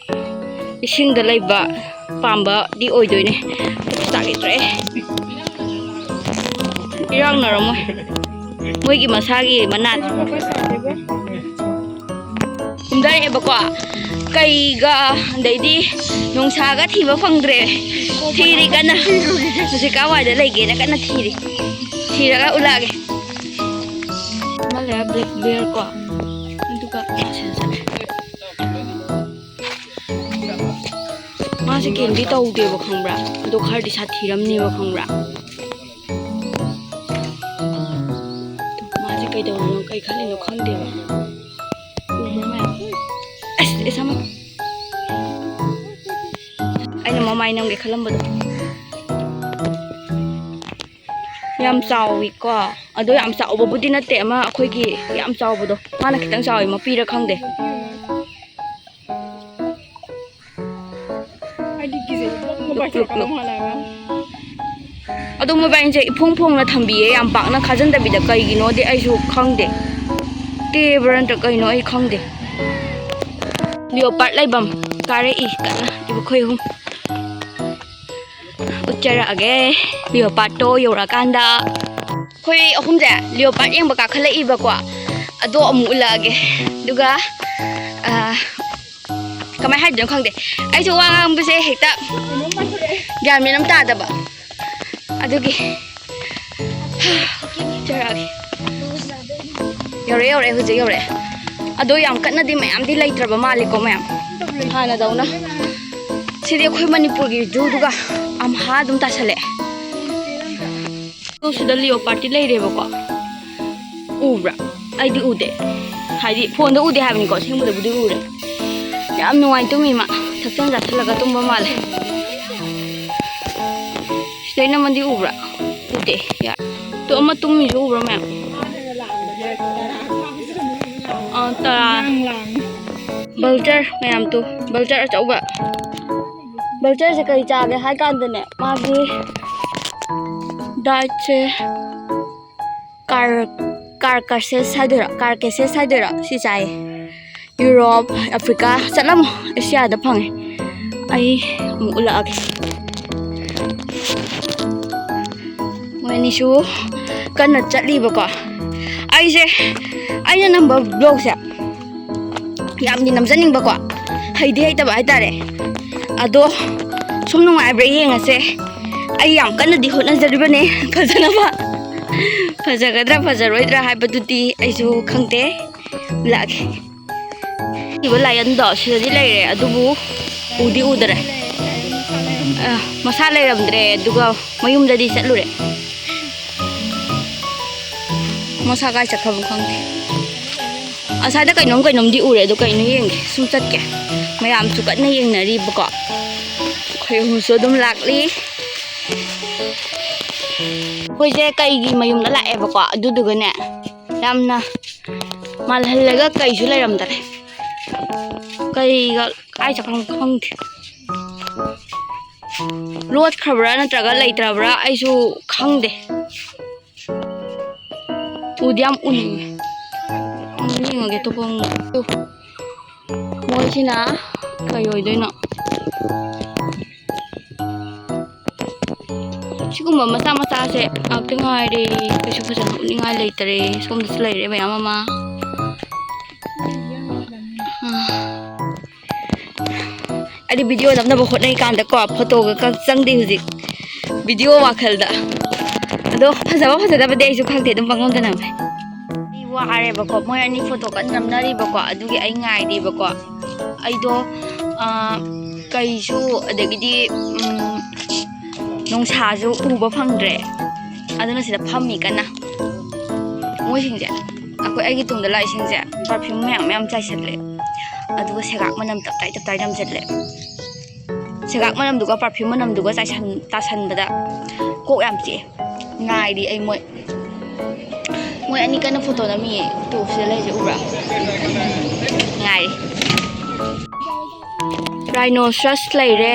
ꯏꯁꯤꯡꯗ ꯂꯩꯕ ꯄꯥꯝꯕꯗꯤ ꯑꯣꯏꯗꯣꯏꯅꯦ꯫ ꯇꯥꯈꯤꯗ꯭ꯔꯦ꯫ ꯏꯔꯥꯡꯅꯔꯝꯃꯣꯏ꯫ ꯃꯣꯏꯒꯤ ꯃꯁꯥꯒꯤ ꯃꯅꯥꯠ꯫ ꯀꯨꯝꯊꯔꯛꯑꯦꯕꯀꯣ꯫ ꯀꯩꯒ ꯑꯗꯩꯗꯤ ꯅꯨꯡꯁꯥꯒ ꯊꯤꯕ ꯐꯪꯗ꯭ꯔꯦ꯫ ꯊꯤꯔꯤ ꯀꯟꯅ꯫ ꯍꯧꯖꯤꯛ ꯀꯥꯋꯥꯏꯗ ꯂꯩꯒꯦꯅ ꯀꯟꯅ ꯊꯤꯔꯤ꯫ ꯊꯤꯔꯒ ꯎꯠꯂꯛꯑꯒꯦ꯫ ꯑꯃ ꯂꯩꯔꯦ black bear ꯀꯣ꯫ ꯑꯗꯨꯒ ꯃꯥꯁꯤꯗ ꯆꯠꯂꯦ꯫ ꯃꯥꯁꯦ ꯀꯩꯝꯗꯤ ꯇꯧꯗꯦꯕ ꯈꯪꯕ꯭ꯔꯥ? ꯑꯗꯣ ꯈꯔꯗꯤ ꯁꯥꯊꯤꯔꯝꯅꯦꯕ ꯈꯪꯕ꯭ꯔꯥ? ꯃꯥꯁꯦ ꯀꯩꯗꯧꯔꯤꯅꯣ, ꯀꯩ ꯈꯜꯂꯤꯅꯣ ꯈꯪꯗꯦꯕ꯫ ꯎꯕ꯭ꯔꯥ ꯃꯌꯥꯝ? ꯑꯁ, ꯑꯦ, ꯁꯥꯃꯟ꯫ ꯑꯩꯅ ꯃꯃꯥꯏ ꯅꯝꯒꯦ ꯈꯜꯂꯝꯕꯗꯣ꯫ ꯌꯥꯝ ꯆꯥꯎꯋꯤꯀꯣ꯫ ꯑꯗꯣ ꯌꯥꯝ ꯆꯥꯎꯕꯕꯨꯗꯤ ꯅꯠꯇꯦ, ꯑꯃ ꯑꯩꯈꯣꯏꯒꯤ ꯌꯥꯝ ꯆꯥꯎꯕꯗꯣ꯫ ꯃꯥꯅ ꯈꯤꯇꯪ ꯆꯥꯎꯋꯤ, ꯃꯄꯤꯔ ꯈꯪꯗꯦ꯫ ꯑꯩꯗꯤ ꯀꯤꯖꯩ꯫ ꯃꯣꯕꯥꯏꯜ ꯇꯧꯔꯛꯀꯅꯣ ꯃꯥꯜꯂꯦ ꯍꯥꯏꯕ꯫ ꯑꯗꯣ ꯃꯣꯕꯥꯏꯜꯁꯦ ꯏꯐꯣꯡ ꯐꯣꯡꯅ ꯊꯝꯕꯤꯌꯦ, ꯌꯥꯝ ꯄꯥꯛꯅ ꯈꯥꯖꯤꯟꯗꯕꯤꯗ꯫ ꯀꯩꯒꯤꯅꯣꯗꯤ ꯑꯩꯁꯨ ꯈꯪꯗꯦ꯫ ꯇꯦꯕ꯭ꯔꯥ ꯅꯠꯇ꯭ꯔ ꯀꯩꯅꯣ ꯑꯩ ꯈꯪꯗꯦ꯫ Leopard ꯂꯩꯐꯝ ꯀꯥꯔꯛꯏ ꯀꯟꯅ ꯑꯩꯈꯣꯏ ꯑꯍꯨꯝ꯫ ꯎꯠꯆꯔꯛꯑꯒꯦ leopardꯇꯣ ꯌꯧꯔꯛꯑꯀꯥꯟꯗ꯫ ꯑꯩꯈꯣꯏ ꯑꯍꯨꯝꯁꯦ leopard ꯌꯦꯡꯕ ꯀꯥꯈꯠꯂꯛꯏꯕꯀꯣ꯫ ꯑꯗꯣ ꯑꯃꯨꯛ ꯎꯠꯂꯛꯑꯒꯦ꯫ ꯑꯗꯨꯒ, ꯑ, ꯀꯃꯥꯏ ꯍꯥꯏꯗꯣꯏꯅꯣ ꯈꯪꯗꯦ꯫ ꯑꯩꯁꯨ ꯋꯥ ꯉꯥꯡꯕꯁꯦ ꯍꯦꯛꯇ ꯒ꯭ꯌꯥꯟ ꯃꯦꯟ ꯑꯃ ꯇꯥꯗꯕ꯫ ꯑꯗꯨꯒꯤ ꯆꯠꯂꯛꯑꯒꯦ꯫ ꯌꯧꯔꯦ, ꯌꯧꯔꯦ, ꯍꯧꯖꯤꯛ ꯌꯧꯔꯦ꯫ ꯑꯗꯣ ꯌꯥꯝ ꯀꯟꯅꯗꯤ ꯃꯌꯥꯝꯗꯤ ꯂꯩꯇ꯭ꯔꯕ ꯃꯥꯜꯂꯦꯀꯣ ꯃꯌꯥꯝ, ꯍꯥꯟꯅꯗꯧꯅ꯫ ꯁꯤꯗꯤ ꯑꯩꯈꯣꯏ ꯃꯅꯤꯄꯨꯔꯒꯤ ꯖꯨꯗꯨꯒ ꯑꯝꯍꯥ ꯑꯗꯨꯝ ꯇꯥꯁꯜꯂꯛꯑꯦ꯫ ꯑꯗꯣ ꯁꯤꯗ ꯂꯤꯑꯣꯄꯥꯔꯗꯇꯤ ꯂꯩꯔꯦꯕꯀꯣ꯫ ꯎꯕ꯭ꯔꯥ? ꯑꯩꯗꯤ ꯎꯗꯦ꯫ ꯍꯥꯏꯗꯤ ꯐꯣꯟꯗ ꯎꯗꯦ ꯍꯥꯏꯕꯅꯤꯀꯣ, ꯑꯁꯦꯡꯕꯗꯕꯨꯗꯤ ꯎꯔꯦ꯫ ꯌꯥꯝ ꯅꯨꯡꯉꯥꯏ ꯇꯨꯝꯃꯤ ꯃꯥ꯫ ꯊꯛꯆꯟ ꯆꯥꯁꯜꯂꯒ ꯇꯨꯝꯕ ꯃꯥꯜꯂꯦ꯫ ꯁꯤꯗꯩ ꯅꯝꯃꯗꯤ ꯎꯕ꯭ꯔꯥ? ꯎꯗꯦ꯫ ꯌꯥ-, ꯇꯣ ꯑꯃ ꯇꯨꯝꯃꯤꯁꯨ ꯎꯕ꯭ꯔꯥ ꯃꯌꯥꯝ? ꯑꯥ, ꯇꯔꯥ꯫ ꯕꯜꯆꯔ ꯃꯌꯥꯝ ꯇꯨ꯫ ꯕꯜꯆꯔ ꯑꯆꯧꯕ꯫ ꯕꯜꯆꯔꯁꯦ ꯀꯔꯤ ꯆꯥꯒꯦ ꯍꯥꯏ ꯀꯥꯟꯗꯅꯦ, ꯃꯥꯒꯤ ꯗꯥꯏꯠꯁꯦ ꯀꯥꯔ-, ꯀꯥꯔꯀꯁꯦꯁ ꯍꯥꯏꯗꯣꯏꯔꯥ? ꯀꯥꯔꯀꯦꯁꯦꯁ ꯍꯥꯏꯗꯣꯏꯔꯥ? ꯁꯤ ꯆꯥꯏꯌꯦ꯫ ꯌꯨꯔꯣꯞ, ꯑꯐ꯭ꯔꯤꯀꯥ ꯆꯠꯂꯝꯃꯣ, ꯑꯦꯁꯤꯌꯥꯗ ꯐꯪꯉꯦ꯫ ꯑꯩ ꯑꯃꯨꯛ ꯎꯠꯂꯛꯑꯒꯦ꯫ ꯃꯣꯏ ꯑꯅꯤꯁꯨ ꯀꯟꯅ ꯆꯠꯂꯤꯕꯀꯣ꯫ ꯑꯩꯁꯦ, ꯑꯩꯅ ꯅꯝꯕ ꯕ꯭ꯂꯣꯒꯁꯦ ꯌꯥꯝꯗꯤ ꯅꯝꯖꯅꯤꯡꯕꯀꯣ, ꯍꯩꯗꯤ ꯍꯩꯇꯕ ꯍꯥꯏꯇꯥꯔꯦ꯫ ꯑꯗꯣ ꯁꯨꯝ ꯅꯨꯡꯉꯥꯏꯕ꯭ꯔꯥ ꯌꯦꯡꯉꯁꯦ꯫ ꯑꯩ ꯌꯥꯝ ꯀꯟꯅꯗꯤ ꯍꯣꯠꯅꯖꯔꯤꯕꯅꯦ ꯐꯖꯅꯕ꯫ ꯐꯖꯒꯗ꯭ꯔꯥ ꯐꯖꯔꯣꯏꯗ꯭ꯔꯥ ꯍꯥꯏꯕꯗꯨꯗꯤ ꯑꯩꯁꯨ ꯈꯪꯗꯦ꯫ ꯂꯥꯛꯑꯒꯦ꯫ ꯏꯕ ꯂꯥꯏꯌꯟꯗꯣ ꯁꯤꯗꯗꯤ ꯂꯩꯔꯦ, ꯑꯗꯨꯕꯨ ꯎꯗꯤ ꯎꯗꯔꯦ꯫ ꯑ, ꯃꯁꯥ ꯂꯩꯔꯝꯗ꯭ꯔꯦ, ꯑꯗꯨꯒ ꯃꯌꯨꯝꯗꯗꯤ ꯆꯠꯂꯨꯔꯦ꯫ ꯃꯁꯥ ꯀꯥꯏ ꯆꯠꯈ꯭ꯔꯕꯅꯣ ꯈꯪꯗꯦ꯫ ꯑꯁ꯭ꯋꯥꯏꯗ ꯀꯩꯅꯣꯝ ꯀꯩꯅꯣꯝꯗꯤ ꯎꯔꯦ, ꯑꯗꯣ ꯀꯩꯅꯣ ꯌꯦꯡꯒꯦ, ꯁꯨꯝ ꯆꯠꯀꯦ꯫ ꯃꯌꯥꯝꯁꯨ ꯀꯟꯅ ꯌꯦꯡꯅꯔꯤꯕꯀꯣ꯫ ꯑꯩꯈꯣꯏ ꯑꯍꯨꯝꯁꯨ ꯑꯗꯨꯝ ꯂꯥꯛꯂꯤ꯫ ꯑꯩꯈꯣꯏꯁꯦ ꯀꯩꯒꯤ ꯃꯌꯨꯝꯗ ꯂꯥꯛꯑꯦꯕꯀꯣ, ꯑꯗꯨꯗꯨꯒꯅꯦ ꯌꯥꯝꯅ ꯃꯥꯜꯍꯜꯂꯒ ꯀꯩꯁꯨ ꯂꯩꯔꯝꯗꯔꯦ꯫ ꯀꯩꯒ ꯀꯥꯏ ꯆꯠꯈ꯭ꯔꯕꯅꯣ ꯈꯪꯗꯦ꯫ ꯂꯣꯠꯈ꯭ꯔꯕ꯭ꯔꯥ ꯅꯠꯇ꯭ꯔꯒ ꯂꯩꯇ꯭ꯔꯕ꯭ꯔꯥ ꯑꯩꯁꯨ ꯈꯪꯗꯦ꯫ ꯎꯗꯤ ꯌꯥꯝ ꯎꯅꯤꯡꯉꯦ꯫ ꯑꯃꯨꯛ ꯌꯦꯡꯉꯒꯦ ꯑꯇꯣꯞꯄ ꯑꯃꯨꯛ꯫ ꯃꯣꯏꯁꯤꯅ ꯀꯩ ꯑꯣꯏꯗꯣꯏꯅꯣ? ꯁꯤꯒꯨꯝꯕ ꯃꯆꯥ ꯃꯆꯥꯁꯦ ꯉꯥꯛꯇ ꯉꯥꯏꯔꯦ, ꯀꯩꯁꯨ ꯐꯖꯅ ꯎꯠꯅꯤꯡꯉꯥꯏ ꯂꯩꯇꯔꯦ꯫ ꯁꯣꯝꯗꯁꯨ ꯂꯩꯔꯦ ꯃꯌꯥꯝ ꯑꯃ꯫ ꯑꯥ꯫ ꯑꯩꯗꯤ ꯚꯤꯗꯤꯑꯣ ꯅꯝꯅꯕ ꯍꯣꯠꯅꯔꯤꯀꯥꯟꯗꯀꯣ, ꯐꯣꯇꯣꯒ ꯀ-, ꯆꯪꯗꯦ ꯍꯧꯖꯤꯛ꯫ ꯚꯤꯗꯤꯑꯣ ꯋꯥꯈꯜꯗ꯫ ꯑꯗꯣ ꯐꯖꯕ ꯐꯖꯗꯕꯗꯤ ꯑꯩꯁꯨ ꯈꯪꯗꯦ, ꯑꯗꯨꯝ ꯄꯪꯅꯝꯗ ꯅꯝꯃꯦ꯫ ꯑꯩ ꯋꯥꯔꯦꯕꯀꯣ, ꯃꯣꯏ ꯑꯅꯤ ꯐꯣꯇꯣ ꯀꯟꯅ ꯅꯝꯅꯔꯤꯕꯀꯣ, ꯑꯗꯨꯒꯤ ꯑꯩ ꯉꯥꯏꯔꯤꯕꯀꯣ꯫ ꯑꯩꯗꯣ ꯑꯥ, ꯀꯩꯁꯨ, ꯑꯗꯒꯤꯗꯤ ꯎꯝ, ꯅꯨꯡꯁꯥꯁꯨ ꯎꯕ ꯐꯪꯗ꯭ꯔꯦ꯫ ꯑꯗꯨꯅ ꯁꯤꯗ ꯐꯝꯃꯤ ꯀꯟꯅ꯫ ꯃꯣꯏꯁꯤꯡꯁꯦ, ꯑꯩꯈꯣꯏ, ꯑꯩꯒꯤ ꯇꯨꯡꯗ ꯂꯥꯛꯏꯁꯤꯡꯁꯦ ꯄꯔꯐ꯭ꯌꯨꯝ ꯃꯌꯥꯝ ꯃꯌꯥꯝ ꯆꯥꯏꯁꯜꯂꯦ꯫ ꯑꯗꯨꯒ ꯁꯦꯒꯥꯛ ꯃꯅꯝ ꯇꯞꯇꯥꯏ ꯇꯞꯇꯥꯏ ꯅꯝꯁꯤꯜꯂꯦ꯫ ꯁꯦꯒꯥꯛ ꯃꯅꯝꯗꯨꯒ ꯄꯔꯐ꯭ꯌꯨꯝ ꯃꯅꯝꯗꯨꯒ ꯆꯥꯏꯁꯟ-, ꯇꯥꯁꯟꯕꯗ ꯀꯣꯛ ꯌꯥꯝ ꯆꯤꯛꯑꯦ꯫ ꯉꯥꯏꯔꯤ ꯑꯩ ꯃꯣꯏ꯫ ꯃꯣꯏ ꯑꯅꯤ ꯀꯟꯅ ꯐꯣꯇꯣ ꯅꯝꯃꯤꯌꯦ꯫ ꯇꯣꯞꯁꯤꯗ ꯂꯩꯔꯤꯁꯦ ꯎꯕ꯭ꯔꯥ? ꯉꯥꯏꯔꯤ꯫ Rhinoceros ꯂꯩꯔꯦ꯫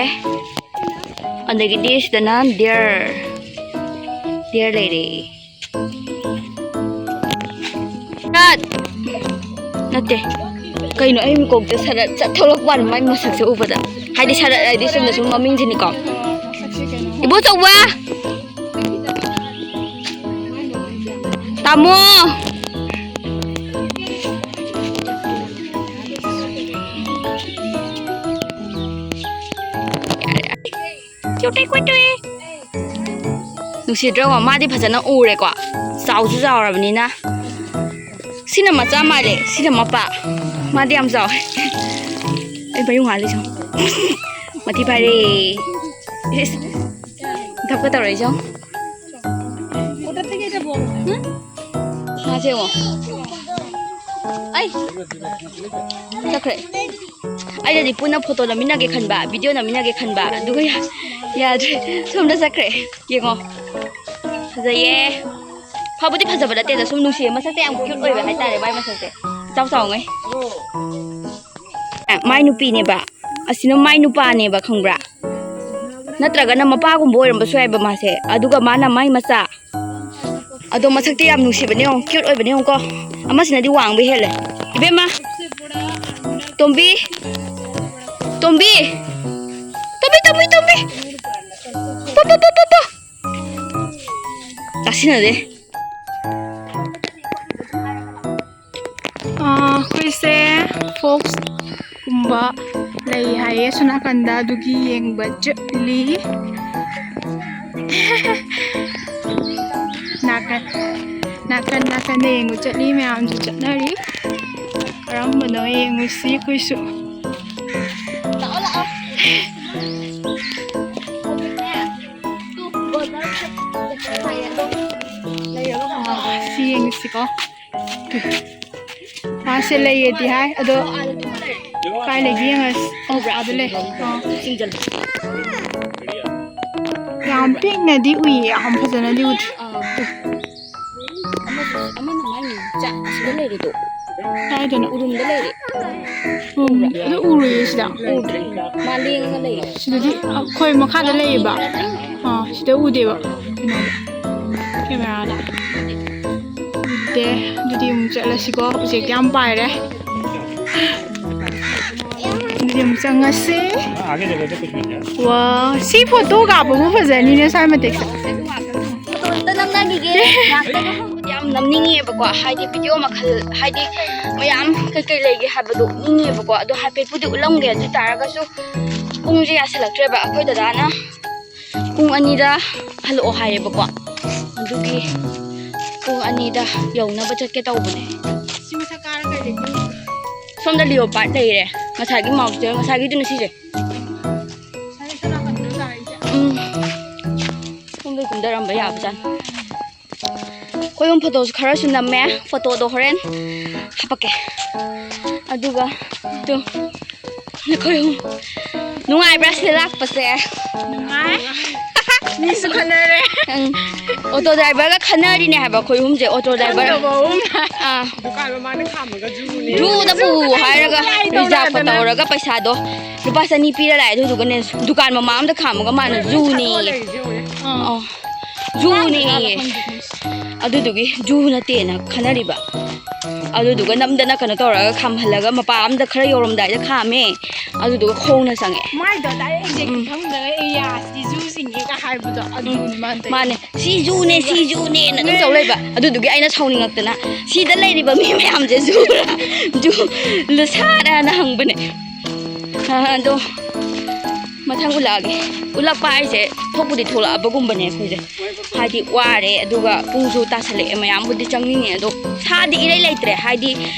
ꯑꯗꯒꯤꯗꯤ ꯁꯤꯗꯅ deer꯫ Deer ꯂꯩꯔꯦ꯫ ꯁꯔꯠ! ꯅꯠꯇꯦ꯫ ꯀꯩꯅꯣ ꯑꯩ ꯃꯀꯣꯛꯇ ꯁꯔꯠ ꯆꯠ ꯊꯣꯛꯂꯛꯄ ꯋꯥꯅꯤ ꯃꯥꯏ ꯃꯁꯛꯁꯦ ꯎꯕꯗ꯫ ꯍꯥꯏꯗꯤ ꯁꯔꯠ ꯍꯥꯏꯗꯤ ꯆꯨꯝꯅ ꯁꯨꯝ ꯃꯃꯤꯡꯁꯤꯅꯤꯀꯣ꯫ ꯏꯕꯣꯆꯧꯕ! ꯇꯥꯃꯣ! ꯅꯨꯡꯁꯤꯗ꯭ꯔꯣ? ꯃꯥꯗꯤ ꯐꯖꯅ ꯎꯔꯦꯀꯣ, ꯆꯥꯎꯁꯨ ꯆꯥꯎꯔꯕꯅꯤꯅ꯫ ꯁꯤꯅ ꯃꯆꯥ ꯃꯥꯜꯂꯦ, ꯁꯤꯅ ꯃꯄꯥ꯫ ꯃꯥꯗꯤ ꯌꯥꯝ ꯆꯥꯎꯋꯦ꯫ ꯑꯩ ꯃꯌꯨꯡ ꯍꯥꯜꯂꯤꯁꯨ꯫ ꯃꯊꯤ ꯐꯥꯏꯔꯦ꯫ ꯏꯁ, ꯙꯞꯀ ꯇꯧꯔꯛꯏꯁꯦ ꯌꯦꯡꯉꯣ꯫ ꯃꯥꯁꯦ ꯌꯦꯡꯉꯣ꯫ ꯑꯩ ꯆꯠꯈ꯭ꯔꯦ꯫ ꯑꯩꯅꯗꯤ ꯄꯨꯟꯅ ꯐꯣꯇꯣ ꯅꯝꯃꯤꯟꯅꯒꯦ ꯈꯟꯕ, ꯚꯤꯗꯤꯑꯣ ꯅꯝꯃꯤꯟꯅꯒꯦ ꯈꯟꯕ, ꯑꯗꯨꯒ ꯌꯥ-, ꯌꯥꯗ꯭ꯔꯦ꯫ ꯁꯣꯝꯗ ꯆꯠꯈ꯭ꯔꯦ꯫ ꯌꯦꯡꯉꯣ꯫ ꯐꯖꯩꯌꯦ꯫ ꯐꯕꯨꯗꯤ ꯐꯖꯕ ꯅꯠꯇꯦꯗ, ꯁꯨꯝ ꯅꯨꯡꯁꯤꯌꯦ꯫ ꯃꯁꯛꯁꯦ ꯌꯥꯝ ꯀ꯭ꯌꯨꯠ ꯑꯣꯏꯕ ꯍꯥꯏꯇꯥꯔꯦ, ꯃꯥꯏ ꯃꯁꯛꯁꯦ꯫ ꯏꯆꯥꯎ ꯆꯥꯎꯉꯩ꯫ ꯃꯥꯏ ꯅꯨꯄꯤꯅꯦꯕ꯫ ꯑꯁꯤꯅ ꯃꯥꯏ ꯅꯨꯄꯥꯅꯦꯕ, ꯈꯪꯕ꯭ꯔꯥ? ꯅꯠꯇ꯭ꯔꯒꯅ ꯃꯄꯥꯒꯨꯝꯕ ꯑꯣꯏꯔꯝꯕꯁꯨ ꯌꯥꯏꯕ ꯃꯥꯁꯦ꯫ ꯑꯗꯨꯒ ꯃꯥꯅ ꯃꯥꯏ ꯃꯆꯥ꯫ ꯑꯗꯣ ꯃꯁꯛꯇꯤ ꯌꯥꯝ ꯅꯨꯡꯁꯤꯕꯅꯦ ꯌꯦꯡꯉꯣ, ꯀ꯭ꯌꯨꯠ ꯑꯣꯏꯕꯅꯦ ꯌꯦꯡꯉꯨꯀꯣ꯫ ꯑꯃꯁꯤꯅꯗꯤ ꯋꯥꯡꯕ ꯍꯦꯜꯂꯦ꯫ ꯏꯕꯦꯝꯃ! ꯇꯣꯝꯕꯤ! ꯇꯣꯝꯕꯤ! ꯇꯣꯝꯕꯤ, ꯇꯣꯝꯕꯤ, ꯇꯣꯝꯕꯤ! ꯄꯣ, ꯄꯣ, ꯄꯣ, ꯄꯣ, ꯄꯣ! ꯇꯥꯁꯤꯟꯅꯗꯦ꯫ ꯑꯥ, ꯑꯩꯈꯣꯏꯁꯦ foxꯀꯨꯝꯕ ꯂꯩ ꯍꯥꯏꯌꯦ ꯑꯁꯣꯝ ꯅꯥꯀꯟꯗ, ꯑꯗꯨꯒꯤ ꯌꯦꯡꯕ ꯆꯠꯂꯤ꯫ ꯅꯥꯀꯟ ꯅꯥꯀꯟ ꯅꯥꯀꯟꯗ ꯌꯦꯡꯕ ꯆꯠꯂꯤ ꯃꯌꯥꯝꯁꯨ ꯆꯠꯅꯔꯤ꯫ ꯀꯔꯝꯕꯅꯣ ꯌꯦꯡꯉꯨꯁꯤ ꯑꯩꯈꯣꯏꯁꯨ꯫ ꯂꯥꯛꯑꯣ, ꯂꯥꯛꯑꯣ꯫ ꯍꯧꯖꯤꯛꯅꯦ, ꯇꯨ ꯕꯣꯇꯜ ꯂꯩꯔꯒ ꯁꯤ ꯌꯦꯡꯉꯨꯁꯤꯀꯣ꯫ ꯃꯥꯁꯦ ꯂꯩꯌꯦꯗꯤ ꯍꯥꯏ, ꯑꯗꯣ ꯀꯥꯏ ꯂꯩꯒꯦ ꯌꯦꯡꯉꯁꯤ꯫ ꯑꯣ, ꯑꯥꯗ ꯂꯩ꯫ ꯑꯥ꯫ ꯌꯥꯝ ꯄꯤꯛꯅꯗꯤ ꯎꯏꯌꯦ, ꯌꯥꯝ ꯐꯖꯅꯗꯤ ꯎꯗ꯭ꯔꯤ꯫ ꯑꯥ꯫ ꯑꯃꯁꯨ, ꯑꯃꯅ ꯃꯥꯏ ꯃꯤꯡ ꯆꯥ-, ꯑꯁꯤꯗ ꯂꯩꯔꯤꯗꯣ꯫ ꯀꯥꯏꯗꯅꯣ? ꯎꯔꯨꯝꯗ ꯂꯩꯔꯦ꯫ ꯎꯝ, ꯑꯗꯨ ꯎꯔꯨꯏꯌꯦ ꯁꯤꯗ꯫ ꯎꯗ꯭ꯔꯦ꯫ ꯃꯥ ꯂꯦꯡꯉꯒ ꯂꯩꯔꯦ꯫ ꯁꯤꯗꯗꯤ ꯑꯩꯈꯣꯏ ꯃꯈꯥꯗ ꯂꯩꯌꯦꯕ꯫ ꯑꯥ, ꯁꯤꯗ ꯎꯗꯦꯕ꯫ ꯀꯩꯅꯣꯗ꯫ ꯀꯦꯃꯦꯔꯥꯗ꯫ ꯎꯗꯦ꯫ ꯑꯗꯨꯗꯤ ꯑꯃꯨꯛ ꯆꯠꯂꯁꯤꯀꯣ꯫ ꯎꯆꯦꯛꯇꯤ ꯌꯥꯝ ꯄꯥꯏꯔꯦ꯫ ꯑꯗꯨꯗꯤ ꯑꯃꯨꯛ ꯆꯪꯉꯁꯤ꯫ ꯋꯥ, ꯁꯤ ꯐꯣꯇꯣ ꯀꯥꯞꯄꯕꯨ ꯐꯖꯅꯤꯅꯦ ꯁ꯭ꯋꯥꯏ ꯃꯇꯦꯛꯁꯦ꯫ ꯐꯣꯇꯣ ꯑꯝꯇ ꯅꯝꯅꯈꯤꯒꯦ꯫ ꯉꯥꯛꯇꯪ꯫ ꯌꯥꯝ ꯅꯝꯅꯤꯡꯉꯦꯕꯀꯣ, ꯍꯥꯏꯗꯤ ꯚꯤꯗꯤꯑꯣ ꯃꯈꯜ, ꯍꯥꯏꯗꯤ ꯃꯌꯥꯝ ꯀꯩꯀꯩ ꯂꯩꯒꯦ ꯍꯥꯏꯕꯗꯣ ꯎꯠꯅꯤꯡꯉꯦꯕꯀꯣ꯫ ꯑꯗꯣ ꯍꯥꯏꯐꯦꯠꯄꯨꯗꯤ ꯎꯠꯂꯝꯒꯦ꯫ ꯑꯗꯨ ꯑꯣꯏ ꯇꯥꯔꯒꯁꯨ ꯄꯨꯡꯁꯦ ꯌꯥꯁꯜꯂꯛꯇ꯭ꯔꯦꯕ꯫ ꯑꯩꯈꯣꯏ ꯗꯗꯥꯅ ꯄꯨꯡ ꯑꯅꯤꯗ ꯍꯜꯂꯛꯑꯣ ꯍꯥꯏꯌꯦꯕꯀꯣ꯫ ꯑꯗꯨꯒꯤ ꯄꯨꯡ ꯑꯅꯤꯗ ꯌꯧꯅꯕ ꯆꯠꯀꯦ ꯇꯧꯕꯅꯦ꯫ ꯁꯤ ꯃꯊꯛ ꯀꯥꯔ ꯀꯩ ꯂꯩꯒꯦ? ꯁꯣꯝꯗ ꯂꯤꯑꯣꯄꯥꯔꯠ ꯂꯩꯔꯦ꯫ ꯉꯁꯥꯏꯒꯤ ꯃꯥꯎꯁꯇꯨ, ꯉꯁꯥꯏꯒꯤꯗꯨꯅ ꯁꯤꯁꯦ꯫ ꯁꯥꯏ ꯁꯣꯝ ꯅꯥꯀꯟꯗ ꯇꯥꯔꯤꯁꯦ꯫ ꯎꯝ꯫ ꯁꯣꯝꯗ ꯀꯨꯝꯊꯔꯝꯕ ꯌꯥꯕꯖꯥꯠꯅꯤ꯫ ꯑꯩꯈꯣꯏ ꯑꯍꯨꯝ ꯐꯣꯇꯣꯁꯨ ꯈꯔꯁꯨ ꯅꯝꯃꯦ꯫ ꯐꯣꯇꯣꯗꯣ ꯍꯣꯔꯦꯟ ꯍꯥꯄꯛꯀꯦ꯫ ꯑꯗꯨꯒ ꯑꯗꯨꯝ ꯑꯩꯈꯣꯏ ꯑꯍꯨꯝ ꯅꯨꯡꯉꯥꯏꯕ꯭ꯔꯥ ꯁꯤꯗ ꯂꯥꯛꯄꯁꯦ? ꯅꯨꯡꯉꯥꯏ꯫ ꯃꯤꯁꯨ ꯈꯟꯅꯔꯦ꯫ ꯎꯝ꯫ ꯑꯣꯇꯣ ꯗ꯭ꯔꯥꯏꯚꯔꯒ ꯈꯟꯅꯔꯤꯅꯦ ꯍꯥꯏꯕ ꯑꯩꯈꯣꯏ ꯑꯍꯨꯝꯁꯦ꯫ Auto driver. ꯈꯪꯗꯕ ꯑꯍꯨꯝꯅ꯫ ꯑꯥ꯫ ꯗꯨꯀꯥꯟ ꯃꯃꯥꯡꯗ ꯈꯥꯝꯃꯒ ꯖꯨꯅꯦ꯫ ꯖꯨꯗ ꯄꯨ ꯍꯥꯏꯔꯒ ꯖꯨ ꯀꯩ ꯔꯤꯖꯥꯞꯀ ꯇꯧꯗꯅ꯫ ꯇꯧꯔꯒ ꯄꯩꯁꯥꯗꯣ ꯂꯨꯄꯥ ꯆꯅꯤ ꯄꯤꯔ ꯂꯥꯛꯑꯦ꯫ ꯑꯗꯨꯗꯨꯒꯅꯦ ꯗꯨꯀꯥꯟ ꯃꯃꯥꯡ ꯑꯝꯗ ꯈꯥꯝꯃꯒ ꯃꯥꯅ ꯖꯨꯅꯦꯌꯦ꯫ ꯂꯩꯔꯤꯁꯦ ꯌꯦꯡꯉꯨꯅꯦ꯫ ꯑꯥ꯫ ꯑꯣ꯫ ꯖꯨꯅꯦꯌꯦ꯫ ꯑꯗꯨꯗꯨꯒꯤ ꯖꯨ ꯅꯠꯇꯦꯅ ꯈꯟꯅꯔꯤꯕ꯫ ꯑꯗꯨꯗꯨꯒ ꯅꯝꯗꯅ ꯀꯩꯅꯣ ꯇꯧꯔꯒ ꯈꯥꯝꯍꯜꯂꯒ ꯃꯄꯥ ꯑꯝꯗ ꯈꯔ ꯌꯧꯔꯝꯗꯥꯏꯗ ꯈꯥꯝꯃꯦ꯫ ꯑꯗꯨꯗꯨꯒ ꯈꯣꯡꯅ ꯆꯪꯉꯛꯑꯦ꯫ ꯃꯥꯏꯗꯣ direct exact ꯎꯝ꯫ ꯈꯪꯗ꯭ꯔꯒ ꯑꯦꯔꯤꯌꯥꯁꯤ ꯖꯨ ꯆꯤꯡꯉꯦꯒ ꯍꯥꯏꯕꯗꯣ ꯑꯗꯨꯅꯤ ꯃꯥꯅ ꯇꯧꯔꯤꯁꯦ꯫ ꯃꯥꯅꯦ꯫ "ꯁꯤ ꯖꯨꯅꯦ, ꯁꯤ ꯖꯨꯅꯦꯅ" ꯑꯗꯨꯝ ꯇꯧ ꯂꯩꯕ꯫ ꯑꯗꯨꯗꯨꯒꯤ ꯑꯩꯅ ꯁꯥꯎꯅꯤꯡꯉꯛꯇꯅ "ꯁꯤꯗ ꯂꯩꯔꯤꯕ ꯃꯤ ꯃꯌꯥꯝꯁꯦ ꯖꯨꯔꯥ? ꯖꯨ ꯁꯥꯔꯥꯅ" ꯍꯪꯕꯅꯦ꯫ ꯑꯗꯣ ꯃꯊꯪ ꯎꯠꯂꯛꯑꯒꯦ꯫ ꯎꯠꯂꯛꯄ ꯍꯥꯏꯁꯦ ꯊꯣꯛꯄꯨꯗꯤ ꯊꯣꯛꯂꯛꯑꯕꯒꯨꯝꯕꯅꯦ ꯑꯩꯈꯣꯏꯁꯦ꯫ ꯍꯥꯏꯗꯤ ꯋꯥꯔꯦ, ꯑꯗꯨꯒ ꯄꯨꯡꯁꯨ ꯇꯥꯁꯜꯂꯛꯑꯦ, ꯃꯌꯥꯝꯕꯨꯗꯤ ꯆꯪꯅꯤꯡꯉꯦ, ꯑꯗꯣ ꯁꯥꯗꯤ ꯏꯔꯩ ꯂꯩꯇ꯭ꯔꯦ꯫ ꯍꯥꯏꯗꯤ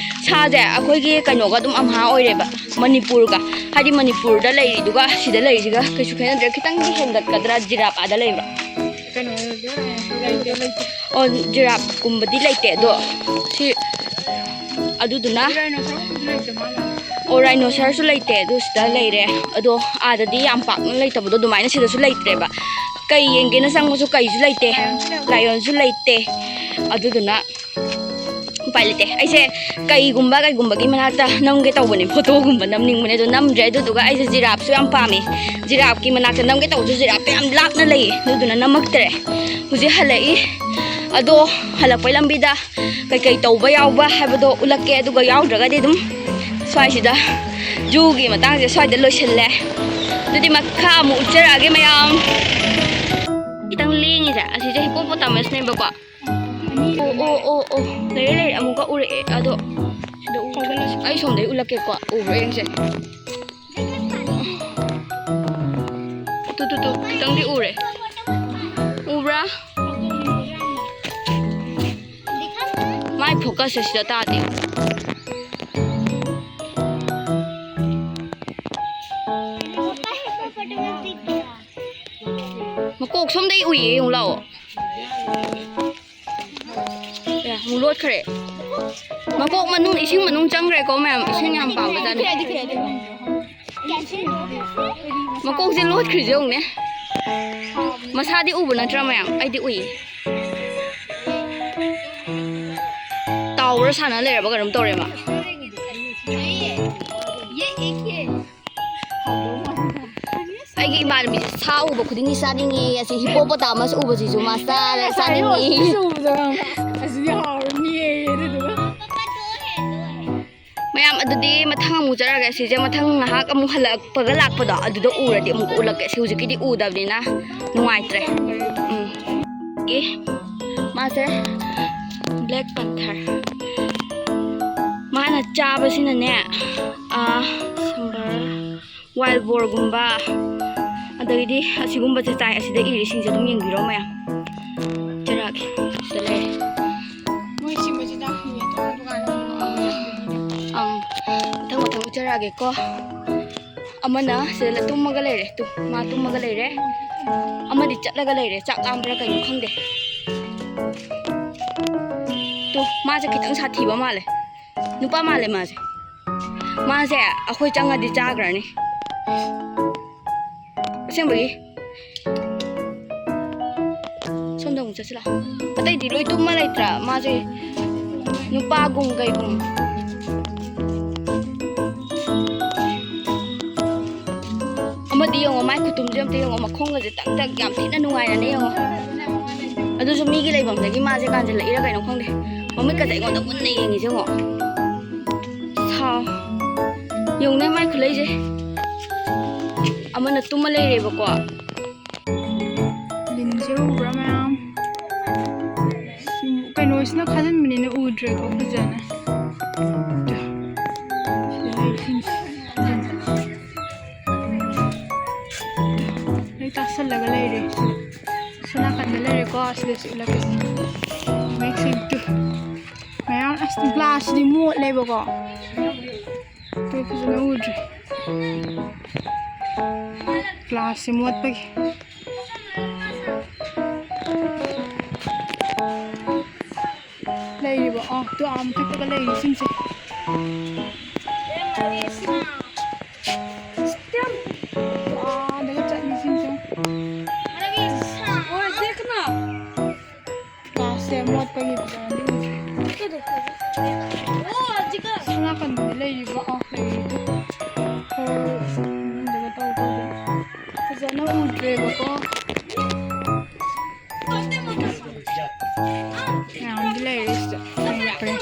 ꯁꯥꯁꯦ ꯑꯩꯈꯣꯏꯒꯤ ꯀꯩꯅꯣꯒ ꯑꯗꯨꯝ ꯑꯝꯍꯥ ꯑꯣꯏꯔꯦꯕ, ꯃꯅꯤꯄꯨꯔꯒ꯫ ꯍꯥꯏꯗꯤ ꯃꯅꯤꯄꯨꯔꯗ ꯂꯩꯔꯤꯗꯨꯒ ꯁꯤꯗ ꯂꯩꯔꯤꯁꯤꯒ ꯀꯩꯁꯨ ꯈꯦꯠꯅꯗ꯭ꯔꯦ꯫ ꯈꯤꯇꯪꯗꯤ ꯍꯦꯟꯒꯠꯀꯗ꯭ꯔꯥ ꯖꯤꯔꯥꯞ ꯑꯥꯗ ꯂꯩꯕ꯭ꯔꯥ? ꯑꯣ, ꯖꯤꯔꯥꯞꯀꯨꯝꯕꯗꯤ ꯂꯩꯇꯦ, ꯑꯗꯣ ꯁꯤ ꯑꯗꯨꯗꯨꯅ ꯑꯣ, ꯔꯥꯏꯅꯣꯁꯔꯁꯨ ꯂꯩꯇꯦ, ꯑꯗꯨ ꯁꯤꯗ ꯂꯩꯔꯦ꯫ ꯑꯗꯣ ꯑꯥꯗꯗꯤ ꯌꯥꯝ ꯄꯥꯛꯅ ꯂꯩꯇꯕꯗꯣ ꯑꯗꯨꯃꯥꯏꯅ ꯁꯤꯗꯁꯨ ꯂꯩꯇ꯭ꯔꯦꯕ꯫ ꯀꯩ ꯌꯦꯡꯒꯦꯅ ꯆꯪꯕꯁꯨ ꯀꯩꯁꯨ ꯂꯩꯇꯦ, ꯂꯥꯏꯑꯣꯟꯁꯨ ꯂꯩꯇꯦ꯫ ꯑꯗꯨꯗꯨꯅ ꯎꯄꯥꯏ ꯂꯩꯇꯦ꯫ ꯑꯩꯁꯦ ꯀꯩꯒꯨꯝꯕ ꯀꯩꯒꯨꯝꯕꯒꯤ ꯃꯅꯥꯛꯇ ꯅꯝꯒꯦ ꯇꯧꯕꯅꯦ, ꯐꯣꯇꯣꯒꯨꯝꯕ ꯅꯝꯅꯤꯡꯕꯅꯦ, ꯑꯗꯣ ꯅꯝꯗ꯭ꯔꯦ꯫ ꯑꯗꯨꯗꯨꯒ ꯑꯩꯁꯦ ꯖꯤꯔꯥꯞꯁꯨ ꯌꯥꯝ ꯄꯥꯝꯃꯤ꯫ ꯖꯤꯔꯥꯞꯀꯤ ꯃꯅꯥꯛꯇ ꯅꯝꯒꯦ ꯇꯧꯕꯁꯨ ꯖꯤꯔꯥꯞꯇꯣ ꯌꯥꯝ ꯂꯥꯞꯅ ꯂꯩꯌꯦ, ꯑꯗꯨꯗꯨꯅ ꯅꯝꯃꯛꯇ꯭ꯔꯦ꯫ ꯍꯧꯖꯤꯛ ꯍꯜꯂꯛꯏ꯫ ꯑꯗꯣ ꯍꯜꯂꯛꯄꯩ ꯂꯝꯕꯤꯗ ꯀꯩꯀꯩ ꯇꯧꯕ ꯌꯥꯎꯕ ꯍꯥꯏꯕꯗꯣ ꯎꯠꯂꯛꯀꯦ, ꯑꯗꯨꯒ ꯌꯥꯎꯗ꯭ꯔꯒꯗꯤ ꯑꯗꯨꯝ ꯁ꯭ꯋꯥꯏꯁꯤꯗ ꯖꯨꯒꯤ ꯃꯇꯥꯡꯁꯦ ꯁ꯭ꯋꯥꯏꯗ ꯂꯣꯏꯁꯤꯜꯂꯦ꯫ ꯑꯗꯨꯗꯤ ꯃꯈꯥ ꯑꯃꯨꯛ ꯎꯠꯆꯔꯛꯑꯒꯦ ꯃꯌꯥꯝ꯫ ꯈꯤꯇꯪ ꯂꯦꯡꯉꯤꯁꯦ ꯑꯁꯤꯁꯦ ꯍꯤꯄꯣꯄꯣꯇꯥꯃꯁꯅꯦꯕꯀꯣ꯫ ꯑꯣ, ꯑꯣ, ꯑꯣ, ꯑꯣ, ꯂꯩꯔꯦ, ꯂꯩꯔꯦ, ꯑꯃꯨꯛꯀ ꯎꯔꯛꯑꯦ꯫ ꯑꯗꯣ ꯁꯤꯗ ꯎ-, ꯑꯩ ꯁꯣꯝꯗꯩ ꯎꯠꯂꯛꯀꯦꯀꯣ, ꯎꯕ꯭ꯔꯥ ꯌꯦꯡꯁꯦ꯫ ꯇꯨ, ꯇꯨ, ꯇꯨ, ꯈꯤꯇꯪꯗꯤ ꯎꯔꯦ꯫ ꯎꯕ꯭ꯔꯥ? ꯃꯥꯏ ꯐꯣꯀꯁꯁꯦ ꯁꯤꯗ ꯇꯥꯗꯦ꯫ ꯃꯀꯣꯛ ꯁꯣꯝꯗꯩ ꯎꯏꯌꯦ, ꯌꯦꯡꯉꯨ ꯂꯥꯛꯑꯣ꯫ ꯑꯦ, ꯑꯃꯨꯛ ꯂꯣꯠꯈ꯭ꯔꯦ꯫ ꯃꯀꯣꯛ ꯃꯅꯨꯡ, ꯏꯁꯤꯡ ꯃꯅꯨꯡ ꯆꯪꯈ꯭ꯔꯦꯀꯣ ꯃꯌꯥꯝ꯫ ꯏꯁꯤꯡ ꯌꯥꯝ ꯄꯥꯝꯕꯖꯥꯠꯅꯤ꯫ ꯃꯀꯣꯛꯁꯦ ꯂꯣꯠꯈ꯭ꯔꯤꯁꯦ ꯌꯦꯡꯉꯨꯅꯦ꯫ ꯃꯁꯥꯗꯤ ꯎꯕ ꯅꯠꯇ꯭ꯔꯥ ꯃꯌꯥꯝ? ꯑꯩꯗꯤ ꯎꯏ꯫ ꯇꯥꯎꯔ ꯁꯥꯟꯅ ꯂꯩꯔꯕ ꯀꯩꯅꯣꯝ ꯇꯧꯔꯦ ꯃꯥ꯫ ꯑꯩꯒꯤ ꯏꯃꯥꯟꯅꯕꯤꯁꯦ ꯁꯥ ꯎꯕ ꯈꯨꯗꯤꯡꯒꯤ ꯆꯥꯅꯤꯡꯉꯦ꯫ ꯑꯁꯤ ꯍꯤꯄꯣꯄꯣꯇꯥꯃꯁ ꯎꯕꯁꯤꯁꯨ ꯃꯥ ꯆꯥꯔ ꯆꯥꯅꯤꯡꯉꯤ꯫ ꯑꯁꯤꯗꯤ ꯍꯥꯎꯔꯅꯤꯌꯦ ꯑꯗꯨꯗꯨꯒ꯫ ꯃꯌꯥꯝ, ꯑꯗꯨꯗꯤ ꯃꯊꯪ ꯑꯃꯨꯛ ꯆꯠꯂꯒꯦ꯫ ꯁꯤꯁꯦ ꯃꯊꯪ ꯉꯥꯏꯍꯥꯛ ꯑꯃꯨꯛ ꯍꯜꯂꯛꯄꯒ ꯂꯥꯛꯄꯗꯣ ꯑꯗꯨꯗ ꯎꯔꯗꯤ ꯑꯃꯨꯛ ꯎꯠꯂꯛꯀꯦ꯫ ꯁꯤ ꯍꯧꯖꯤꯛꯀꯤꯗꯤ ꯎꯗꯕꯅꯤꯅ ꯅꯨꯡꯉꯥꯏꯇ꯭ꯔꯦ꯫ ꯎꯝ꯫ ꯑꯦ, ꯃꯥꯁꯦ Black Panther꯫ ꯃꯥꯅ ꯆꯥꯕꯁꯤꯅꯅꯦ, ꯑꯥ, ꯁꯝꯕꯔ ꯋꯥꯏꯜ ꯕꯣꯔꯒꯨꯝꯕ, ꯑꯗꯒꯤꯗꯤ ꯑꯁꯤꯒꯨꯝꯕꯁꯦ ꯆꯥꯏ꯫ ꯑꯁꯤꯗ ꯏꯔꯤꯁꯤꯡꯁꯦ ꯑꯗꯨꯝ ꯌꯦꯡꯕꯤꯔꯣ ꯃꯌꯥꯝ꯫ ꯆꯔꯥꯒꯤ ꯁꯤꯗ ꯂꯩꯔꯦ꯫ ꯃꯣꯏ ꯁꯤꯒꯨꯝꯕꯁꯤꯅ ꯍꯦꯟꯅ ꯇꯣꯉꯥꯟ ꯇꯣꯉꯥꯟꯅ ꯑꯪ, ꯃꯊꯪ ꯃꯊꯪ ꯎꯠꯆꯔꯛꯑꯒꯦꯀꯣ꯫ ꯑꯃꯅ ꯁꯤꯗ ꯇꯨꯝꯃꯒ ꯂꯩꯔꯦ꯫ ꯇꯨ, ꯃꯥ ꯇꯨꯝꯃꯒ ꯂꯩꯔꯦ꯫ ꯑꯃꯗꯤ ꯆꯠꯂꯒ ꯂꯩꯔꯦ꯫ ꯆꯥꯛ ꯂꯥꯝꯕ꯭ꯔꯥ ꯀꯩꯅꯣ ꯈꯪꯗꯦ꯫ ꯇꯨ, ꯃꯥꯁꯦ ꯈꯤꯇꯪ ꯁꯥꯊꯤꯕ ꯃꯥꯜꯂꯦ꯫ ꯅꯨꯄꯥ ꯃꯥꯜꯂꯦ ꯃꯥꯁꯦ꯫ ꯃꯥꯁꯦ ꯑꯩꯈꯣꯏ ꯆꯪꯉꯗꯤ ꯆꯥꯈ꯭ꯔꯅꯤ꯫ ꯑꯁꯦꯡꯕꯒꯤ꯫ ꯁꯣꯝꯗ ꯑꯃꯨꯛ ꯆꯠꯁꯤꯂꯥ꯫ ꯑꯇꯩꯗꯤ ꯂꯣꯏ ꯇꯨꯝꯃ ꯂꯩꯇ꯭ꯔꯥ? ꯃꯥꯁꯦ ꯅꯨꯄꯥꯒꯨꯝ ꯀꯩꯒꯨꯝ꯫ ꯑꯃꯗꯤ ꯌꯦꯡꯉꯣ, ꯃꯥꯏ ꯈꯨꯇꯨꯝꯁꯦ ꯑꯝꯇ ꯌꯦꯡꯉꯣ, ꯃꯈꯣꯡꯒꯁꯦ ꯇꯛ ꯇꯛ ꯌꯥꯝ ꯊꯤꯅ ꯅꯨꯡꯉꯥꯏꯔꯅꯤ ꯌꯦꯡꯉꯣ꯫ ꯑꯗꯨꯁꯨ ꯃꯤꯒꯤ ꯂꯩꯐꯝꯗꯒꯤ ꯃꯥꯁꯦ ꯀꯥꯟꯁꯤꯜꯂꯛꯏꯔꯥ ꯀꯩꯅꯣ ꯈꯪꯗꯦ꯫ ꯃꯃꯤꯠꯀꯁꯦ ꯑꯩꯉꯣꯟꯗ ꯃꯨꯟꯅ ꯌꯦꯡꯉꯤꯁꯦ ꯌꯦꯡꯉꯣ꯫ ꯁꯥꯎ꯫ ꯌꯦꯡꯉꯨꯅꯦ ꯃꯥꯏ ꯈꯨꯂꯩꯁꯦ꯫ ꯑꯃꯅ ꯇꯨꯝꯃ ꯂꯩꯔꯦꯕꯀꯣ꯫ ꯂꯤꯟꯁꯦ ꯎꯕ꯭ꯔꯥ ꯃꯌꯥꯝ? ꯀꯩꯅꯣꯁꯤꯅ ꯈꯥꯖꯤꯟꯕꯅꯤꯅ ꯎꯗ꯭ꯔꯦꯀꯣ ꯐꯖꯅ꯫ ꯁꯤꯗ ꯂꯩꯔꯤꯁꯤꯡꯁꯦ꯫ ꯂꯣꯏ ꯇꯥꯁꯜꯂꯒ ꯂꯩꯔꯦ꯫ ꯁꯣꯝ ꯅꯥꯀꯟꯗ ꯂꯩꯔꯦꯀꯣ꯫ ꯁꯤꯗꯁꯨ ꯎꯠꯂꯛꯀꯦ꯫ ꯃꯌꯥꯝ ꯑꯁ ꯒ꯭ꯂꯥꯁꯁꯤꯗꯤ ꯃꯣꯠꯂꯦꯕꯀꯣ꯫ ꯑꯩꯈꯣꯏ ꯐꯖꯅ ꯎꯗ꯭ꯔꯦ꯫ ꯒ꯭ꯂꯥꯁꯁꯦ ꯃꯣꯠꯄꯒꯤ꯫ ꯂꯩꯔꯤꯕ, ꯑꯣ, ꯇꯨ ꯑꯥ ꯃꯊꯛꯇꯒ ꯂꯩꯔꯤꯁꯤꯡꯁꯦ꯫ ꯇꯨ ꯑꯥꯗꯒ ꯆꯠꯂꯤꯁꯤꯡꯁꯦ꯫ ꯒ꯭ꯂꯥꯁꯁꯦ ꯃꯣꯠꯄꯒꯤ ꯐꯖꯅꯗꯤ ꯎꯗ꯭ꯔꯦ꯫ ꯁꯣꯝ ꯅꯥꯀꯟꯗꯗꯤ ꯂꯩꯔꯤꯕ, ꯑ, ꯂꯩꯔꯤꯗꯣ꯫ ꯍꯣꯏ, ꯃꯅꯨꯡꯗꯒ ꯇꯧ ꯇꯧꯗꯅ ꯐꯖꯅ ꯎꯗ꯭ꯔꯦꯕꯀꯣ꯫ ꯃꯌꯥꯝꯗꯤ ꯂꯩꯔꯦ ꯁꯤꯗ꯫ ꯌꯥꯝ ꯌꯥꯝꯃꯦ꯫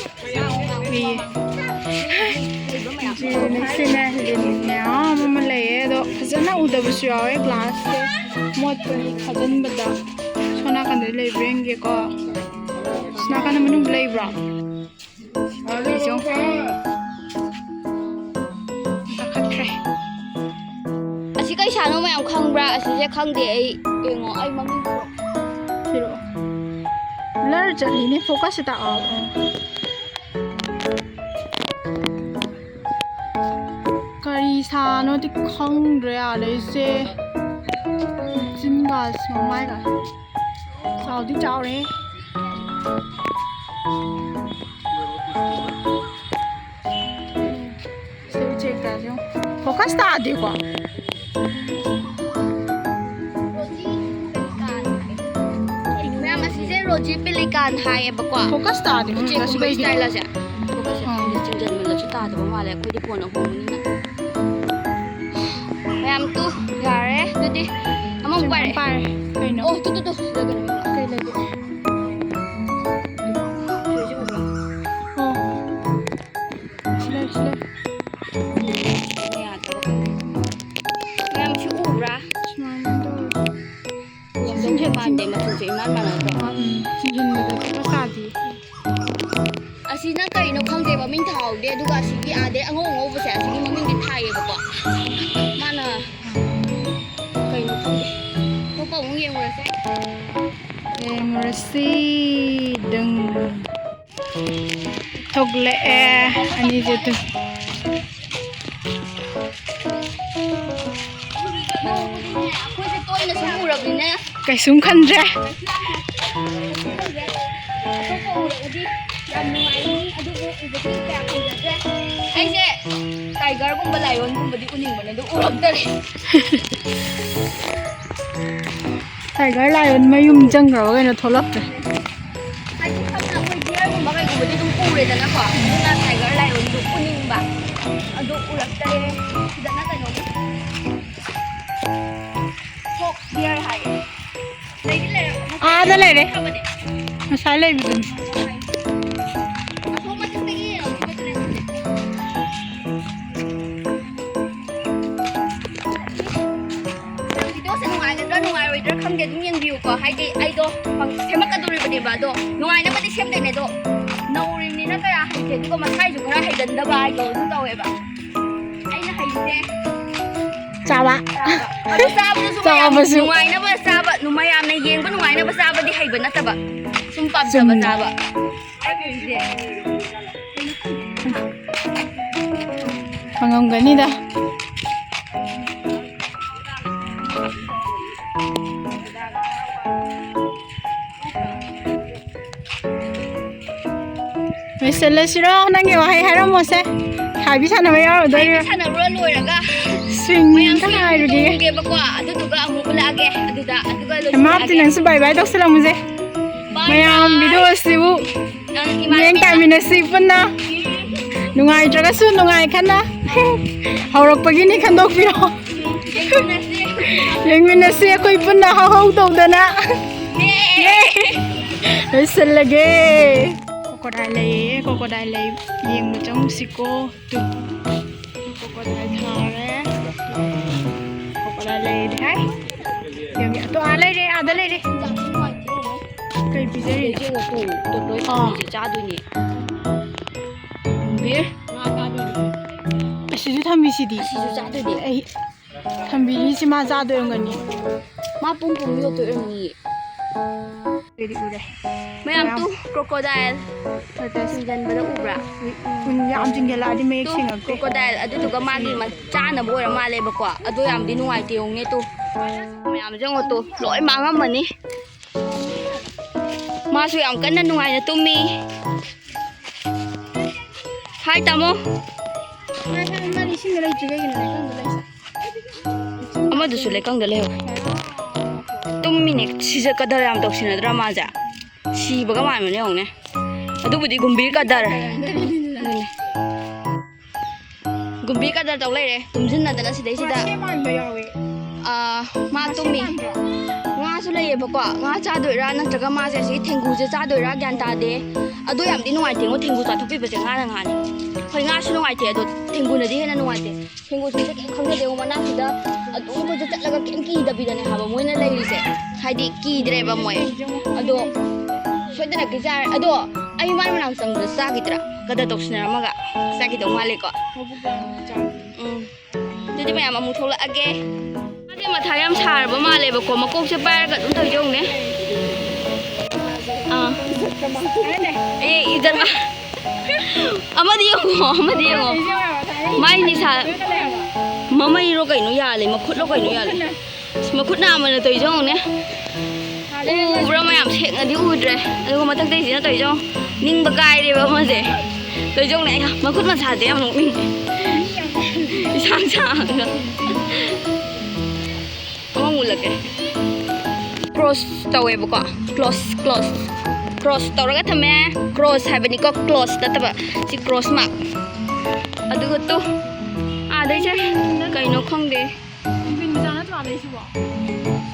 ꯎꯏꯌꯦ꯫ ꯁꯤꯅ ꯂꯤꯟ ꯃꯌꯥꯝ ꯑꯃ ꯂꯩꯌꯦ, ꯑꯗꯣ ꯐꯖꯅ ꯎꯗꯕꯁꯨ ꯌꯥꯎꯋꯦ꯫ ꯒ꯭ꯂꯥꯁꯁꯦ ꯃꯣꯠꯄꯒꯤ ꯈꯥꯖꯤꯟꯕꯗ꯫ ꯁꯣꯝ ꯅꯥꯀꯟꯗ ꯂꯩꯕ꯭ꯔꯥ ꯌꯦꯡꯒꯦꯀꯣ꯫ ꯁꯣꯝ ꯅꯥꯀꯟꯗ ꯃꯅꯨꯡꯗ ꯂꯩꯕ꯭ꯔꯣ? ꯁꯤꯁꯨ ꯀꯥꯈꯠꯈ꯭ꯔꯦ꯫ ꯁꯥꯅꯣ ꯃꯌꯥꯝ ꯈꯪꯕ꯭ꯔꯥ? ꯑꯁꯤꯁꯦ ꯈꯪꯗꯦ ꯑꯩ꯫ ꯌꯦꯡꯉꯣ, ꯑꯩ ꯃꯃꯤꯡ ꯄꯤꯔꯛꯑꯣ꯫ ꯄꯤꯔꯛꯑꯣ꯫ ꯕ꯭ꯂꯔ ꯆꯠꯂꯤꯅꯦ, ꯐꯣꯀꯁꯁꯦ ꯇꯥꯛꯑꯣ꯫ ꯀꯔꯤ ꯁꯥꯅꯣꯗꯤ ꯈꯪꯗ꯭ꯔꯦ ꯑꯥꯗꯩꯁꯦ꯫ ꯃꯆꯤꯟꯒꯁꯦ, ꯃꯃꯥꯏꯒ ꯆꯥꯎꯗꯤ ꯆꯥꯎꯔꯦ꯫ ꯁꯤ ꯎꯆꯦꯛ ꯀꯥꯁꯦ ꯌꯦꯡꯉꯣ꯫ ꯐꯣꯀꯁ ꯇꯥꯗꯦꯀꯣ꯫ ꯃꯌꯥꯝ, ꯑꯁꯤꯁꯦ ꯔꯣꯖꯤ ꯄꯦꯂꯤꯀꯥꯟ ꯍꯥꯏꯌꯦꯕꯀꯣ꯫ ꯐꯣꯀꯁ ꯇꯥꯗꯦ, ꯎꯆꯦꯛ ꯃꯣꯏ ꯀꯨꯝꯕ ꯀꯩꯒꯤꯅꯣ? ꯁ꯭ꯇꯥꯏꯜ ꯑꯁꯦ꯫ ꯐꯣꯀꯁꯁꯦ ꯑꯥ꯫ ꯈꯪꯗꯦ, ꯆꯤꯡꯁꯤꯟꯕꯗꯁꯨ ꯇꯥꯗꯕ ꯃꯥꯜꯂꯦ, ꯑꯩꯈꯣꯏꯗꯤ ꯐꯣꯟ ꯑꯍꯣꯡꯕꯅꯤꯅ꯫ ꯃꯌꯥꯝ ꯇꯨ, ꯌꯥꯔꯦ꯫ ꯑꯗꯨꯗꯤ ꯑꯃꯃꯨꯛ ꯁꯤ ꯄꯥꯏꯔꯦ꯫ ꯄꯥꯏꯔꯦ꯫ ꯀꯩꯅꯣ? ꯑꯣ, ꯇꯨ, ꯇꯨ, ꯇꯨ, ꯁꯤꯗ ꯀꯩꯅꯣ ꯌꯦꯡꯉꯣ꯫ ꯀꯩ ꯂꯩꯒꯦ? ꯁꯤꯗ ꯎꯕ꯭ꯔꯥ? ꯑꯣ꯫ ꯁꯤꯗ, ꯁꯤꯗ꯫ ꯌꯥꯗꯕ ꯈꯪꯗꯦ꯫ ꯃꯌꯥꯝ ꯁꯤ ꯎꯕ꯭ꯔꯥ? ꯁꯨꯃꯥꯏꯅ ꯇꯧꯔꯒ꯫ ꯎꯔꯝꯗꯧ ꯃꯥꯟꯗꯦ, ꯃꯆꯨꯁꯦ ꯏꯃꯥꯟ ꯃꯥꯟꯅꯗ꯭ꯔꯣ? ꯎꯝ, ꯁꯤꯖꯤꯟꯕꯗ ꯐꯣꯀꯁ ꯇꯥꯗꯦ꯫ ꯑꯁꯤꯅ ꯀꯩꯅꯣ ꯈꯪꯗꯦ, ꯃꯃꯤꯡ ꯊꯥꯍꯧꯗꯦ꯫ ꯑꯗꯨꯒ ꯑꯁꯤꯒꯤ ꯑꯥꯗꯩ ꯑꯉꯧ ꯑꯉꯧꯕꯁꯦ, ꯑꯁꯤꯒꯤ ꯃꯃꯤꯡꯗꯤ ꯊꯥꯏꯌꯦꯕꯀꯣ꯫ ꯃꯥꯅ ꯀꯩꯅꯣ ꯈꯪꯗꯦ꯫ ꯑꯇꯣꯞꯄ ꯑꯃꯨꯛ ꯌꯦꯡꯉꯨꯔꯁꯦ꯫ ꯌꯦꯡꯉꯨꯔꯁꯤ꯫ ꯗꯪ꯫ ꯊꯣꯛꯂꯛꯑꯦ ꯑꯅꯤꯁꯦ ꯇꯨ꯫ ꯑꯩꯈꯣꯏꯁꯦ ꯇꯣꯏꯅ ꯁꯨꯝ ꯎꯔꯕꯅꯤꯅ ꯀꯩꯁꯨꯝ ꯈꯟꯗ꯭ꯔꯦ꯫ ꯑꯇꯣꯞꯄ ꯎꯔꯒꯗꯤ ꯌꯥꯝ ꯅꯨꯡꯉꯥꯏꯅꯤ, ꯑꯗꯨꯕꯨ ꯎꯕꯗꯤ ꯀꯌꯥ ꯐꯪꯖꯗ꯭ꯔꯦ꯫ ꯑꯩꯁꯦ ꯇꯥꯏꯒꯔꯒꯨꯝꯕ, ꯂꯥꯏꯑꯣꯟꯒꯨꯝꯕꯗꯤ ꯎꯅꯤꯡꯕꯅꯦ, ꯑꯗꯨ ꯎꯔꯛꯇꯔꯦ꯫ ꯇꯥꯏꯒꯔ ꯂꯥꯏꯑꯣꯟ ꯃꯌꯨꯝ ꯆꯪꯈ꯭ꯔꯕ ꯀꯩꯅꯣ, ꯊꯣꯛꯂꯛꯇ꯭ꯔꯦ꯫ ꯍꯥꯏꯗꯤ ꯁꯝꯅ ꯑꯩꯈꯣꯏ ꯗꯤꯌꯔꯒꯨꯝꯕ ꯀꯩꯒꯨꯝꯕꯗꯤ ꯑꯗꯨꯝ ꯎꯔꯦꯗꯅꯀꯣ, ꯑꯗꯨꯅ ꯇꯥꯏꯒꯔ ꯂꯥꯏꯑꯣꯟꯗꯣ ꯎꯅꯤꯡꯕ, ꯑꯗꯣ ꯎꯔꯛꯇꯔꯦ꯫ ꯁꯤꯗꯅ ꯀꯩꯅꯣ, ꯐꯣꯛꯁ ꯗꯤꯌꯔ ꯍꯥꯏꯌꯦ꯫ ꯂꯩꯗꯤ ꯂꯩꯔꯝꯒꯅꯤ꯫ ꯑꯥꯗ ꯂꯩꯔꯦ꯫ ꯈꯪꯉꯕꯅꯦ꯫ ꯉꯁꯥꯏ ꯂꯩꯕꯗꯨꯅꯤ꯫ ꯑꯁꯣꯝ ꯃꯊꯛꯇꯒꯤ ꯌꯦꯡꯉꯛꯈꯤꯕ ꯗꯨꯅꯦ꯫ ꯚꯤꯗꯤꯑꯣꯁꯦ ꯅꯨꯡꯉꯥꯏꯒꯗ꯭ꯔꯥ ꯅꯨꯡꯉꯥꯏꯔꯣꯏꯗ꯭ꯔꯥ ꯈꯪꯗꯦ, ꯑꯗꯨꯝ ꯌꯦꯡꯕꯤꯌꯨꯀꯣ꯫ ꯍꯥꯏꯗꯤ ꯑꯩꯗꯣ ꯁꯦꯝꯃꯛꯀꯗꯧꯔꯤꯕꯅꯦꯕ, ꯑꯗꯣ ꯅꯨꯡꯉꯥꯏꯅꯕꯗꯤ ꯁꯦꯝꯗꯣꯏꯅꯦ, ꯑꯗꯣ ꯅꯧꯔꯤꯕꯅꯤꯅ ꯀꯌꯥ ꯍꯩꯇꯦ, ꯑꯗꯨꯒ ꯃꯁꯥꯏꯁꯨ ꯈꯔ ꯍꯩꯒꯟꯗꯕ ꯍꯥꯏꯗꯣ ꯑꯗꯨꯝ ꯇꯧꯋꯦꯕ꯫ ꯑꯩꯅ ꯍꯩꯁꯦ ꯆꯥꯕ꯫ ꯑꯗꯨ ꯆꯥꯕꯗꯨꯁꯨ ꯃꯌꯥꯝ ꯆꯥꯕꯁꯨ꯫ ꯅꯨꯡꯉꯥꯏꯅꯕ ꯆꯥꯕ, ꯃꯌꯥꯝꯅ ꯌꯦꯡꯕ ꯅꯨꯡꯉꯥꯏꯅꯕ ꯆꯥꯕꯗꯤ ꯍꯩꯕ ꯅꯠꯇꯕ, ꯁꯨꯝ ꯄꯥꯝꯖꯕ ꯆꯨꯝꯃꯤ꯫ ꯆꯥꯕ꯫ ꯐꯪꯉꯝꯒꯅꯤꯗ꯫ ꯂꯣꯏꯁꯤꯜꯂꯁꯤꯔꯣ? ꯅꯪꯒꯤ ꯋꯥꯍꯩ ꯍꯥꯏꯔꯝꯃꯣꯁꯦ꯫ ꯍꯥꯏꯕꯤ ꯁꯥꯟꯅꯕ ꯌꯥꯎꯔꯨꯗꯣꯏꯔꯣ? ꯁꯥꯟꯅꯔꯨꯔ ꯂꯣꯏꯔꯒ ꯁ꯭ꯋꯤꯡ ꯈꯔ ꯍꯥꯏꯔꯨꯒꯦ꯫ ꯇꯣꯡꯒꯦꯕꯀꯣ, ꯑꯗꯨꯗꯨꯒ ꯑꯃꯨꯛ ꯎꯠꯂꯛꯑꯒꯦ꯫ ꯑꯗꯨꯗ ꯑꯗꯨꯒ ꯃꯥꯞꯇꯤ ꯅꯪꯁꯨ ꯕꯥꯏ ꯕꯥꯏ ꯇꯧꯁꯤꯜꯂꯝꯃꯨꯁꯦ꯫ ꯃꯌꯥꯝ ꯚꯤꯗꯤꯑꯣ ꯑꯁꯤꯕꯨ ꯃꯤꯠꯌꯦꯡ ꯇꯥꯃꯤꯟꯅꯁꯤ ꯄꯨꯟꯅ꯫ ꯅꯨꯡꯉꯥꯏꯇ꯭ꯔꯒꯁꯨ ꯅꯨꯡꯉꯥꯏ ꯈꯟꯅ ꯍꯧꯔꯛꯄꯒꯤꯅꯤ ꯈꯟꯗꯣꯛꯄꯤꯔꯣ꯫ ꯌꯦꯡꯃꯤꯟꯅꯁꯤ ꯑꯩꯈꯣꯏ ꯄꯨꯟꯅ ꯍꯧꯍꯧ ꯇꯧꯗꯅ꯫ ꯂꯣꯏꯁꯤꯜꯂꯒꯦ꯫ ꯀ꯭ꯔꯣꯀꯣꯗꯥꯏꯜ ꯂꯩꯌꯦ, ꯀ꯭ꯔꯣꯀꯣꯗꯥꯏꯜ ꯂꯩ ꯌꯦꯡꯕ ꯆꯪꯉꯨꯁꯤꯀꯣ꯫ ꯇꯨ꯫ ꯀ꯭ꯔꯣꯀꯣꯗꯥꯏꯜ ꯊꯥꯔꯦ꯫ ꯀ꯭ꯔꯣꯀꯣꯗꯥꯏꯜ ꯂꯩꯔꯦ ꯍꯥꯏ꯫ ꯌꯦꯡꯒꯦ꯫ ꯑꯗꯣ ꯑꯥ ꯂꯩꯔꯦ, ꯑꯥꯗ ꯂꯩꯔꯦ꯫ ꯀꯩ ꯄꯤꯖꯔꯤꯅꯣ? ꯌꯦꯡꯉꯣ ꯇꯨ, ꯇꯨ ꯂꯣꯏ ꯑꯥ꯫ ꯊꯝꯃꯤꯁꯦ ꯆꯥꯗꯣꯏꯅꯦ꯫ ꯕꯤꯔ꯫ ꯑꯁꯤꯁꯨ ꯊꯝꯃꯤꯁꯤꯗꯤ꯫ ꯑꯁꯤꯁꯨ ꯆꯥꯗꯣꯏꯅꯦ꯫ ꯑꯩ ꯊꯝꯕꯤꯔꯤꯁꯤ ꯃꯥ ꯆꯥꯗꯣꯏ ꯑꯣꯏꯔꯝꯒꯅꯤ꯫ ꯃꯥ ꯄꯨꯡ ꯄꯨꯡ ꯌꯣꯠꯇꯣꯏ ꯑꯣꯏꯔꯝꯅꯤꯌꯦ꯫ ꯎꯔꯦ, ꯎꯔꯦ꯫ ꯃꯌꯥꯝ ꯃꯌꯥꯝ꯫ Two, crocodile. ꯇꯣꯔꯇꯣꯏꯁ꯫ ꯆꯤꯡꯁꯤꯟꯕꯗ ꯎꯕ꯭ꯔꯥ? ꯎꯝ, ꯌꯥꯝ ꯆꯤꯡꯁꯤꯜꯂꯛꯑꯗꯤ ꯃꯌꯦꯛ ꯇꯨ, ꯁꯦꯡꯉꯛꯇꯦ꯫ ꯀ꯭ꯔꯣꯀꯣꯗꯥꯏꯜ꯫ ꯑꯗꯨꯗꯨꯒ ꯃꯥꯒꯤ ꯃ-, ꯆꯥꯅꯕ ꯑꯣꯏꯔ ꯃꯥꯜꯂꯦꯕꯀꯣ꯫ ꯑꯗꯣ ꯌꯥꯝꯗꯤ ꯅꯨꯡꯉꯥꯏꯇꯦ ꯌꯦꯡꯉꯨꯅꯦ ꯇꯨ꯫ ꯃꯌꯥꯝꯁꯦ ꯌꯦꯡꯉꯣ ꯇꯨ, ꯂꯣꯏ ꯃꯥꯡꯉꯝꯃꯅꯤ꯫ ꯃꯥꯁꯨ ꯌꯥꯝ ꯀꯟꯅ ꯅꯨꯡꯉꯥꯏꯅ ꯇꯨꯝꯃꯤ꯫ ꯍꯥꯏ ꯇꯥꯃꯣ꯫ ꯃꯥ, ꯃꯥ, ꯃꯥ ꯏꯁꯤꯡꯗ ꯂꯩꯇ꯭ꯔꯤ ꯀꯩꯒꯤꯅꯣ? ꯂꯩꯀꯪꯗ ꯂꯩꯁꯦ꯫ ꯑꯃꯗꯨꯁꯨ ꯂꯩꯀꯪꯗ ꯂꯩꯍꯧꯋꯦ꯫ ꯇꯨꯝꯃꯤꯅꯦ꯫ ꯁꯤꯁꯦ ꯀꯗꯔ ꯌꯥꯝ ꯇꯧꯁꯤꯟꯅꯗ꯭ꯔꯥ ꯃꯥꯁꯦ? ꯁꯤꯕꯒ ꯃꯥꯟꯕꯅꯦ ꯌꯦꯡꯉꯨꯅꯦ꯫ ꯑꯗꯨꯕꯨꯗꯤ ꯒꯨꯝꯕꯤꯔ ꯀꯗꯔ꯫ ꯑꯗꯨꯅꯦ꯫ ꯒꯨꯝꯕꯤ ꯀꯗꯔ ꯇꯧ ꯂꯩꯔꯦ ꯇꯨꯝꯁꯤꯟꯅꯗꯅ ꯁꯤꯗꯩꯁꯤꯗ꯫ ꯋꯥꯁꯦ ꯃꯥꯟꯕ ꯌꯥꯎꯋꯦ꯫ ꯑꯥ, ꯃꯥ ꯋꯥꯁꯦ ꯇꯨꯝꯃꯤ꯫ ꯃꯥꯟꯕ꯭ꯔꯣ? ꯉꯥꯁꯨ ꯂꯩꯌꯦꯕꯀꯣ꯫ ꯉꯥ ꯆꯥꯗꯣꯏꯔꯥ ꯅꯠꯇ꯭ꯔꯒ ꯃꯥꯁꯦ ꯑꯁꯤꯒꯤ ꯊꯦꯡꯒꯨꯁꯦ ꯆꯥꯗꯣꯏꯔꯥ ꯒ꯭ꯌꯥꯟ ꯇꯥꯗꯦ꯫ ꯑꯗꯣ ꯌꯥꯝꯗꯤ ꯅꯨꯡꯉꯥꯏꯇꯦꯉꯣ, ꯊꯦꯡꯒꯨ ꯆꯥꯊꯣꯛꯄꯤꯕꯁꯦ ꯉꯥꯅ ꯉꯥꯅꯤ꯫ ꯍꯣꯏ, ꯉꯥꯁꯨ ꯅꯨꯡꯉꯥꯏꯇꯦ, ꯑꯗꯣ ꯊꯦꯡꯒꯨꯅꯗꯤ ꯍꯦꯟꯅ ꯅꯨꯡꯉꯥꯏꯇꯦ꯫ ꯊꯦꯡꯒꯨꯁꯤꯡꯁꯦ ꯀꯩꯝ ꯈꯪꯖꯗꯦ ꯃꯅꯥꯛꯁꯤꯗ꯫ ꯑꯗꯨꯝ ꯀꯣꯏꯆꯠ ꯆꯠꯂꯒ ꯀꯩꯝ ꯀꯤꯗꯕꯤꯗꯅꯦ ꯍꯥꯏꯕ ꯃꯣꯏꯅ ꯂꯩꯔꯤꯁꯦ꯫ ꯍꯥꯏꯗꯤ ꯀꯤꯗ꯭ꯔꯦꯕ ꯃꯣꯏ꯫ ꯑꯗꯣ ꯁꯣꯏꯗꯅ ꯀꯤꯖꯔꯦ꯫ ꯑꯗꯣ ꯑꯩ ꯃꯥꯏ ꯃꯅꯥꯛ ꯆꯪꯕꯗ ꯆꯥꯈꯤꯗ꯭ꯔꯥ? ꯀꯗꯔ ꯇꯧꯁꯤꯟꯅꯔꯝꯃꯒ ꯆꯥꯈꯤꯗꯧ ꯃꯥꯜꯂꯦꯀꯣ꯫ ꯎꯝ꯫ ꯑꯗꯨꯗꯤ ꯃꯌꯥꯝ ꯑꯃꯨꯛ ꯊꯣꯛꯂꯛꯑꯒꯦ꯫ ꯃꯥꯁꯦ ꯃꯊꯥ ꯌꯥꯝ ꯁꯥꯔꯕ ꯃꯥꯜꯂꯦꯕꯀꯣ, ꯃꯀꯣꯛꯁꯦ ꯄꯥꯏꯔꯒ ꯑꯗꯨꯝ ꯇꯧꯔꯤꯁꯦ ꯌꯦꯡꯉꯨꯅꯦ꯫ ꯑꯥ꯫ ꯑꯦ, ꯏꯖꯠ ꯑꯃꯗꯤ ꯌꯦꯡꯉꯣ, ꯑꯃꯗꯤ ꯌꯦꯡꯉꯣ꯫ ꯃꯥꯏ ꯅꯤꯁꯥ, ꯃꯃꯩꯔꯣ ꯀꯩꯅꯣ ꯌꯥꯜꯂꯦ, ꯃꯈꯨꯠꯂꯣ ꯀꯩꯅꯣ ꯌꯥꯜꯂꯦ꯫ ꯑꯁ, ꯃꯈꯨꯠ ꯅꯥꯝꯃꯅ ꯇꯧꯔꯤꯁꯦ ꯌꯦꯡꯉꯨꯅꯦ꯫ ꯎꯕ꯭ꯔꯥ ꯃꯌꯥꯝ? ꯁꯦꯡꯅꯗꯤ ꯎꯗ꯭ꯔꯦ꯫ ꯑꯗꯨꯒ ꯃꯊꯛꯇꯩꯁꯤꯅ ꯇꯧꯔꯤꯁꯦ ꯌꯦꯡꯉꯣ꯫ ꯅꯤꯡꯕ ꯀꯥꯏꯔꯦꯕ ꯑꯃꯁꯦ꯫ ꯇꯧꯔꯤꯁꯦ ꯌꯦꯡꯉꯨꯅꯦ꯫ ꯑꯩꯅ ꯃꯈꯨꯠ ꯃꯁꯥꯁꯦ ꯌꯥꯝ ꯅꯣꯛꯅꯤꯡꯉꯦ꯫ ꯏꯁꯥꯡ ꯁꯥꯡꯉꯒ꯫ ꯑꯃ ꯃꯨꯜꯂꯛꯀꯦ꯫ ꯀ꯭ꯔꯣꯁ ꯇꯧꯋꯦꯕꯀꯣ꯫ Close, close. ꯀ꯭ꯔꯣꯁ ꯇꯧꯔꯒ ꯊꯝꯃꯦ꯫ ꯀ꯭ꯔꯣꯁ ꯍꯥꯏꯕꯅꯤꯀꯣ, ꯀ꯭ꯂꯣꯁ ꯅꯠꯇꯕ꯫ ꯁꯤ ꯀ꯭ꯔꯣꯁ ꯃꯥꯔꯛ꯫ ꯑꯗꯨꯒ ꯇꯨ꯫ ꯑꯥꯗꯩꯁꯦ ꯀꯩꯅꯣ ꯈꯪꯗꯦ꯫ ꯄꯦꯡꯒ꯭ꯋꯤꯟ ꯃꯆꯥ ꯅꯠꯇ꯭ꯔꯣ ꯑꯥꯗꯩꯁꯤꯕꯣ?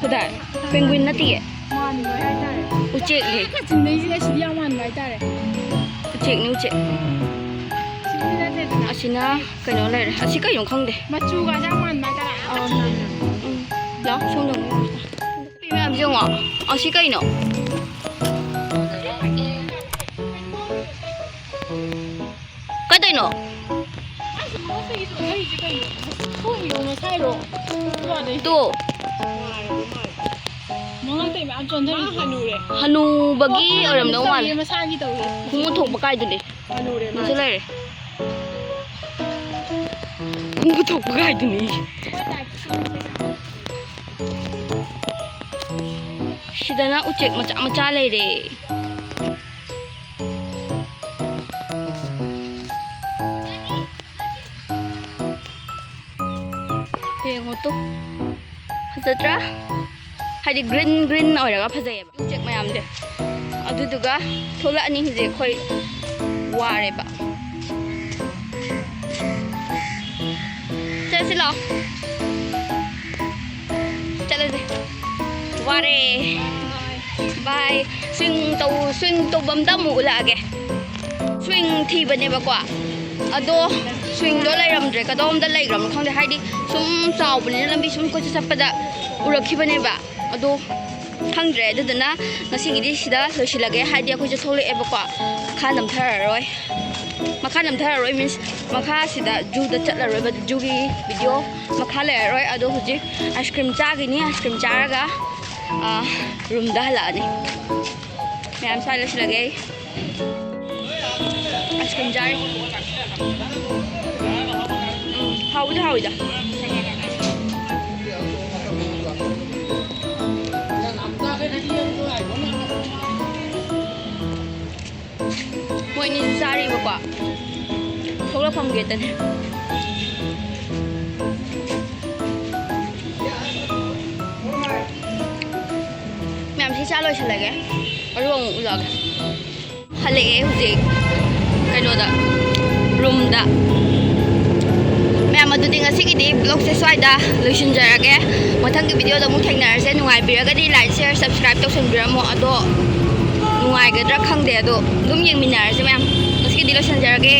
ꯀꯗꯥꯏ? ꯄꯦꯡꯒ꯭ꯋꯤꯟ ꯅꯠꯇꯤꯌꯦ꯫ ꯃꯥꯟꯕ ꯍꯥꯏꯇꯥꯔꯦ꯫ ꯎꯆꯦꯛꯅꯦ꯫ ꯀꯥ ꯆꯤꯡꯗꯩꯁꯤꯗ ꯁꯤꯗꯤ ꯌꯥꯝ ꯃꯥꯟꯕ ꯍꯥꯏꯇꯥꯔꯦ꯫ ꯎꯆꯦꯛꯅꯤ, ꯎꯆꯦꯛ꯫ ꯁꯤꯗꯤ ꯅꯠꯇꯦꯗꯅ꯫ ꯑꯁꯤꯅ ꯀꯩꯅꯣ ꯂꯩꯔꯦ꯫ ꯑꯁꯤ ꯀꯩꯅꯣ ꯈꯪꯗꯦ꯫ ꯃꯆꯨꯒꯁꯦ ꯌꯥꯝ ꯃꯥꯟꯕ ꯍꯥꯏꯇꯥꯔꯦ꯫ ꯑꯥ, ꯎꯝ꯫ ꯂꯥꯎ, ꯁꯣꯝꯗ ꯑꯃꯨꯛ ꯌꯦꯡꯉꯨꯁꯦ꯫ ꯁꯤ ꯃꯌꯥꯝꯁꯦ ꯌꯦꯡꯉꯣ꯫ ꯑꯁꯤ ꯀꯩꯅꯣ? ꯀꯩꯗꯧꯅꯣ? ꯑꯁ, ꯃꯉꯛꯇꯒꯤ ꯆꯣꯟꯊꯔꯤꯁꯦ ꯀꯩꯅꯣ? ꯊꯣꯛꯏꯔꯣ ꯉꯁꯥꯏꯔꯣ? ꯇꯣ꯫ ꯃꯉꯛꯇꯩ ꯃꯌꯥꯝ ꯆꯣꯟꯊꯔꯤꯁꯦ꯫ ꯍꯅꯨꯕꯒꯤ ꯑꯣꯏꯔꯝꯗꯧ ꯃꯥꯜꯂꯦ꯫ ꯃꯁꯥꯒꯤ ꯇꯧꯔꯦ꯫ ꯈꯣꯡꯎꯞ ꯊꯣꯛꯄ ꯀꯥꯏꯗꯨꯅꯦ꯫ ꯍꯅꯨꯔꯦ ꯃꯥꯁꯦ꯫ ꯂꯩꯔꯦ꯫ ꯈꯣꯡꯎꯞ ꯊꯣꯛꯄ ꯀꯥꯏꯗꯨꯅꯦ꯫ ꯁꯤꯗꯅ ꯎꯆꯦꯛ ꯃꯆꯥ ꯃꯆꯥ ꯂꯩꯔꯦ꯫ ꯌꯦꯡꯉꯣ ꯇꯨ꯫ ꯐꯖꯗ꯭ꯔꯥ? ꯍꯥꯏꯗꯤ ꯒ꯭ꯔꯤꯟ ꯒ꯭ꯔꯤꯟ ꯑꯣꯏꯔꯒ ꯐꯖꯩꯌꯦꯕ ꯎꯆꯦꯛ ꯃꯌꯥꯝꯁꯦ꯫ ꯑꯗꯨꯗꯨꯒ ꯊꯣꯛꯂꯛꯑꯅꯤ ꯍꯧꯖꯤꯛ ꯑꯩꯈꯣꯏ ꯋꯥꯔꯦꯕ꯫ ꯆꯠꯁꯤ ꯂꯥꯛꯑꯣ꯫ ꯆꯠꯂꯁꯦ꯫ ꯋꯥꯔꯦ꯫ ꯕꯥꯏ꯫ ꯁ꯭ꯋꯤꯡ ꯇꯧ-, ꯁ꯭ꯋꯤꯡ ꯇꯧꯐꯝꯗ ꯑꯃꯨꯛ ꯎꯠꯂꯛꯑꯒꯦ꯫ ꯁ꯭ꯋꯤꯡ ꯊꯤꯕꯅꯦꯕꯀꯣ꯫ ꯑꯗꯣ ꯁ꯭ꯋꯤꯡꯗꯣ ꯂꯩꯔꯝꯗ꯭ꯔꯦ꯫ ꯀꯗꯣꯝꯗ ꯂꯩꯈ꯭ꯔꯕꯅꯣ ꯈꯪꯗꯦ꯫ ꯍꯥꯏꯗꯤ ꯁꯨꯝ ꯆꯥꯎꯕꯅꯤꯅ ꯂꯝꯕꯤ ꯁꯨꯝ ꯀꯣꯏꯆꯠ ꯆꯠꯄꯗ ꯎꯔꯛꯈꯤꯕꯅꯦꯕ꯫ ꯑꯗꯣ ꯈꯪꯗ꯭ꯔꯦ꯫ ꯑꯗꯨꯗꯨꯅ ꯉꯁꯤꯒꯤꯗꯤ ꯁꯤꯗ ꯂꯣꯏꯁꯤꯜꯂꯒꯦ꯫ ꯍꯥꯏꯗꯤ ꯑꯩꯈꯣꯏꯁꯨ ꯊꯣꯛꯂꯛꯑꯦꯕꯀꯣ꯫ ꯃꯈꯥ ꯅꯝꯊꯔꯔꯣꯏ꯫ ꯃꯈꯥ ꯅꯝꯊꯔꯔꯣꯏ, ꯃꯤꯟꯁ ꯃꯈꯥꯁꯤꯗ ꯖꯨꯗ ꯆꯠꯂꯔꯣꯏꯕ, ꯖꯨꯒꯤ ꯚꯤꯗꯤꯑꯣ ꯃꯈꯥ ꯂꯩꯔꯔꯣꯏ꯫ ꯑꯗꯣ ꯍꯧꯖꯤꯛ ꯑꯥꯏꯁ ꯀ꯭ꯔꯤꯝ ꯆꯥꯈꯤꯅꯤ, ꯑꯥꯏꯁ ꯀ꯭ꯔꯤꯝ ꯆꯥꯔꯒ ꯔꯨꯝꯗ ꯍꯜꯂꯛꯑꯅꯤ꯫ ꯃꯌꯥꯝ ꯁ꯭ꯋꯥꯏ ꯂꯣꯏꯁꯤꯜꯂꯒꯦ ꯑꯩ꯫ ꯑꯥꯏꯁ ꯀ꯭ꯔꯤꯝ ꯆꯥꯔꯤ꯫ ꯎꯝ, ꯍꯥꯎꯕꯨꯗꯤ ꯍꯥꯎꯋꯤꯗ꯫ ꯃꯣꯏ ꯑꯅꯤꯁꯨ ꯆꯥꯔꯤꯕꯀꯣ꯫ ꯊꯣꯛꯂꯛꯐꯝ ꯒꯦꯠꯇꯅꯦ꯫ ꯃꯌꯥꯝ ꯁꯤ ꯆꯥ ꯂꯣꯏꯁꯤꯜꯂꯒꯦ꯫ ꯑꯗꯨꯒ ꯑꯃꯨꯛ ꯎꯠꯂꯛꯑꯒꯦ꯫ ꯍꯜꯂꯛꯑꯦ ꯍꯧꯖꯤꯛ ꯀꯩꯅꯣꯗ, ꯔꯨꯝꯗ꯫ ꯃꯌꯥꯝ, ꯑꯗꯨꯗꯤ ꯉꯁꯤꯒꯤꯗꯤ ꯕ꯭ꯂꯣꯛꯁꯦ ꯁ꯭ꯋꯥꯏꯗ ꯂꯣꯏꯁꯤꯟꯖꯔꯒꯦ꯫ ꯃꯊꯪꯒꯤ ꯚꯤꯗꯤꯑꯣꯗ ꯑꯃꯨꯛ ꯊꯦꯡꯅꯔꯁꯦ꯫ ꯅꯨꯡꯉꯥꯏꯕꯤꯔꯒꯗꯤ like, share, subscribe ꯇꯧꯁꯟꯕꯤꯔꯝꯃꯣ꯫ ꯑꯗꯣ ꯅꯨꯡꯉꯥꯏꯒꯗ꯭ꯔꯥ ꯈꯪꯗꯦ, ꯑꯗꯣ ꯑꯗꯨꯝ ꯌꯦꯡꯃꯤꯟꯅꯔꯁꯦ ꯃꯌꯥꯝ꯫ ꯉꯁꯤꯒꯤꯗꯤ ꯂꯣꯏꯁꯤꯟꯖꯔꯒꯦ꯫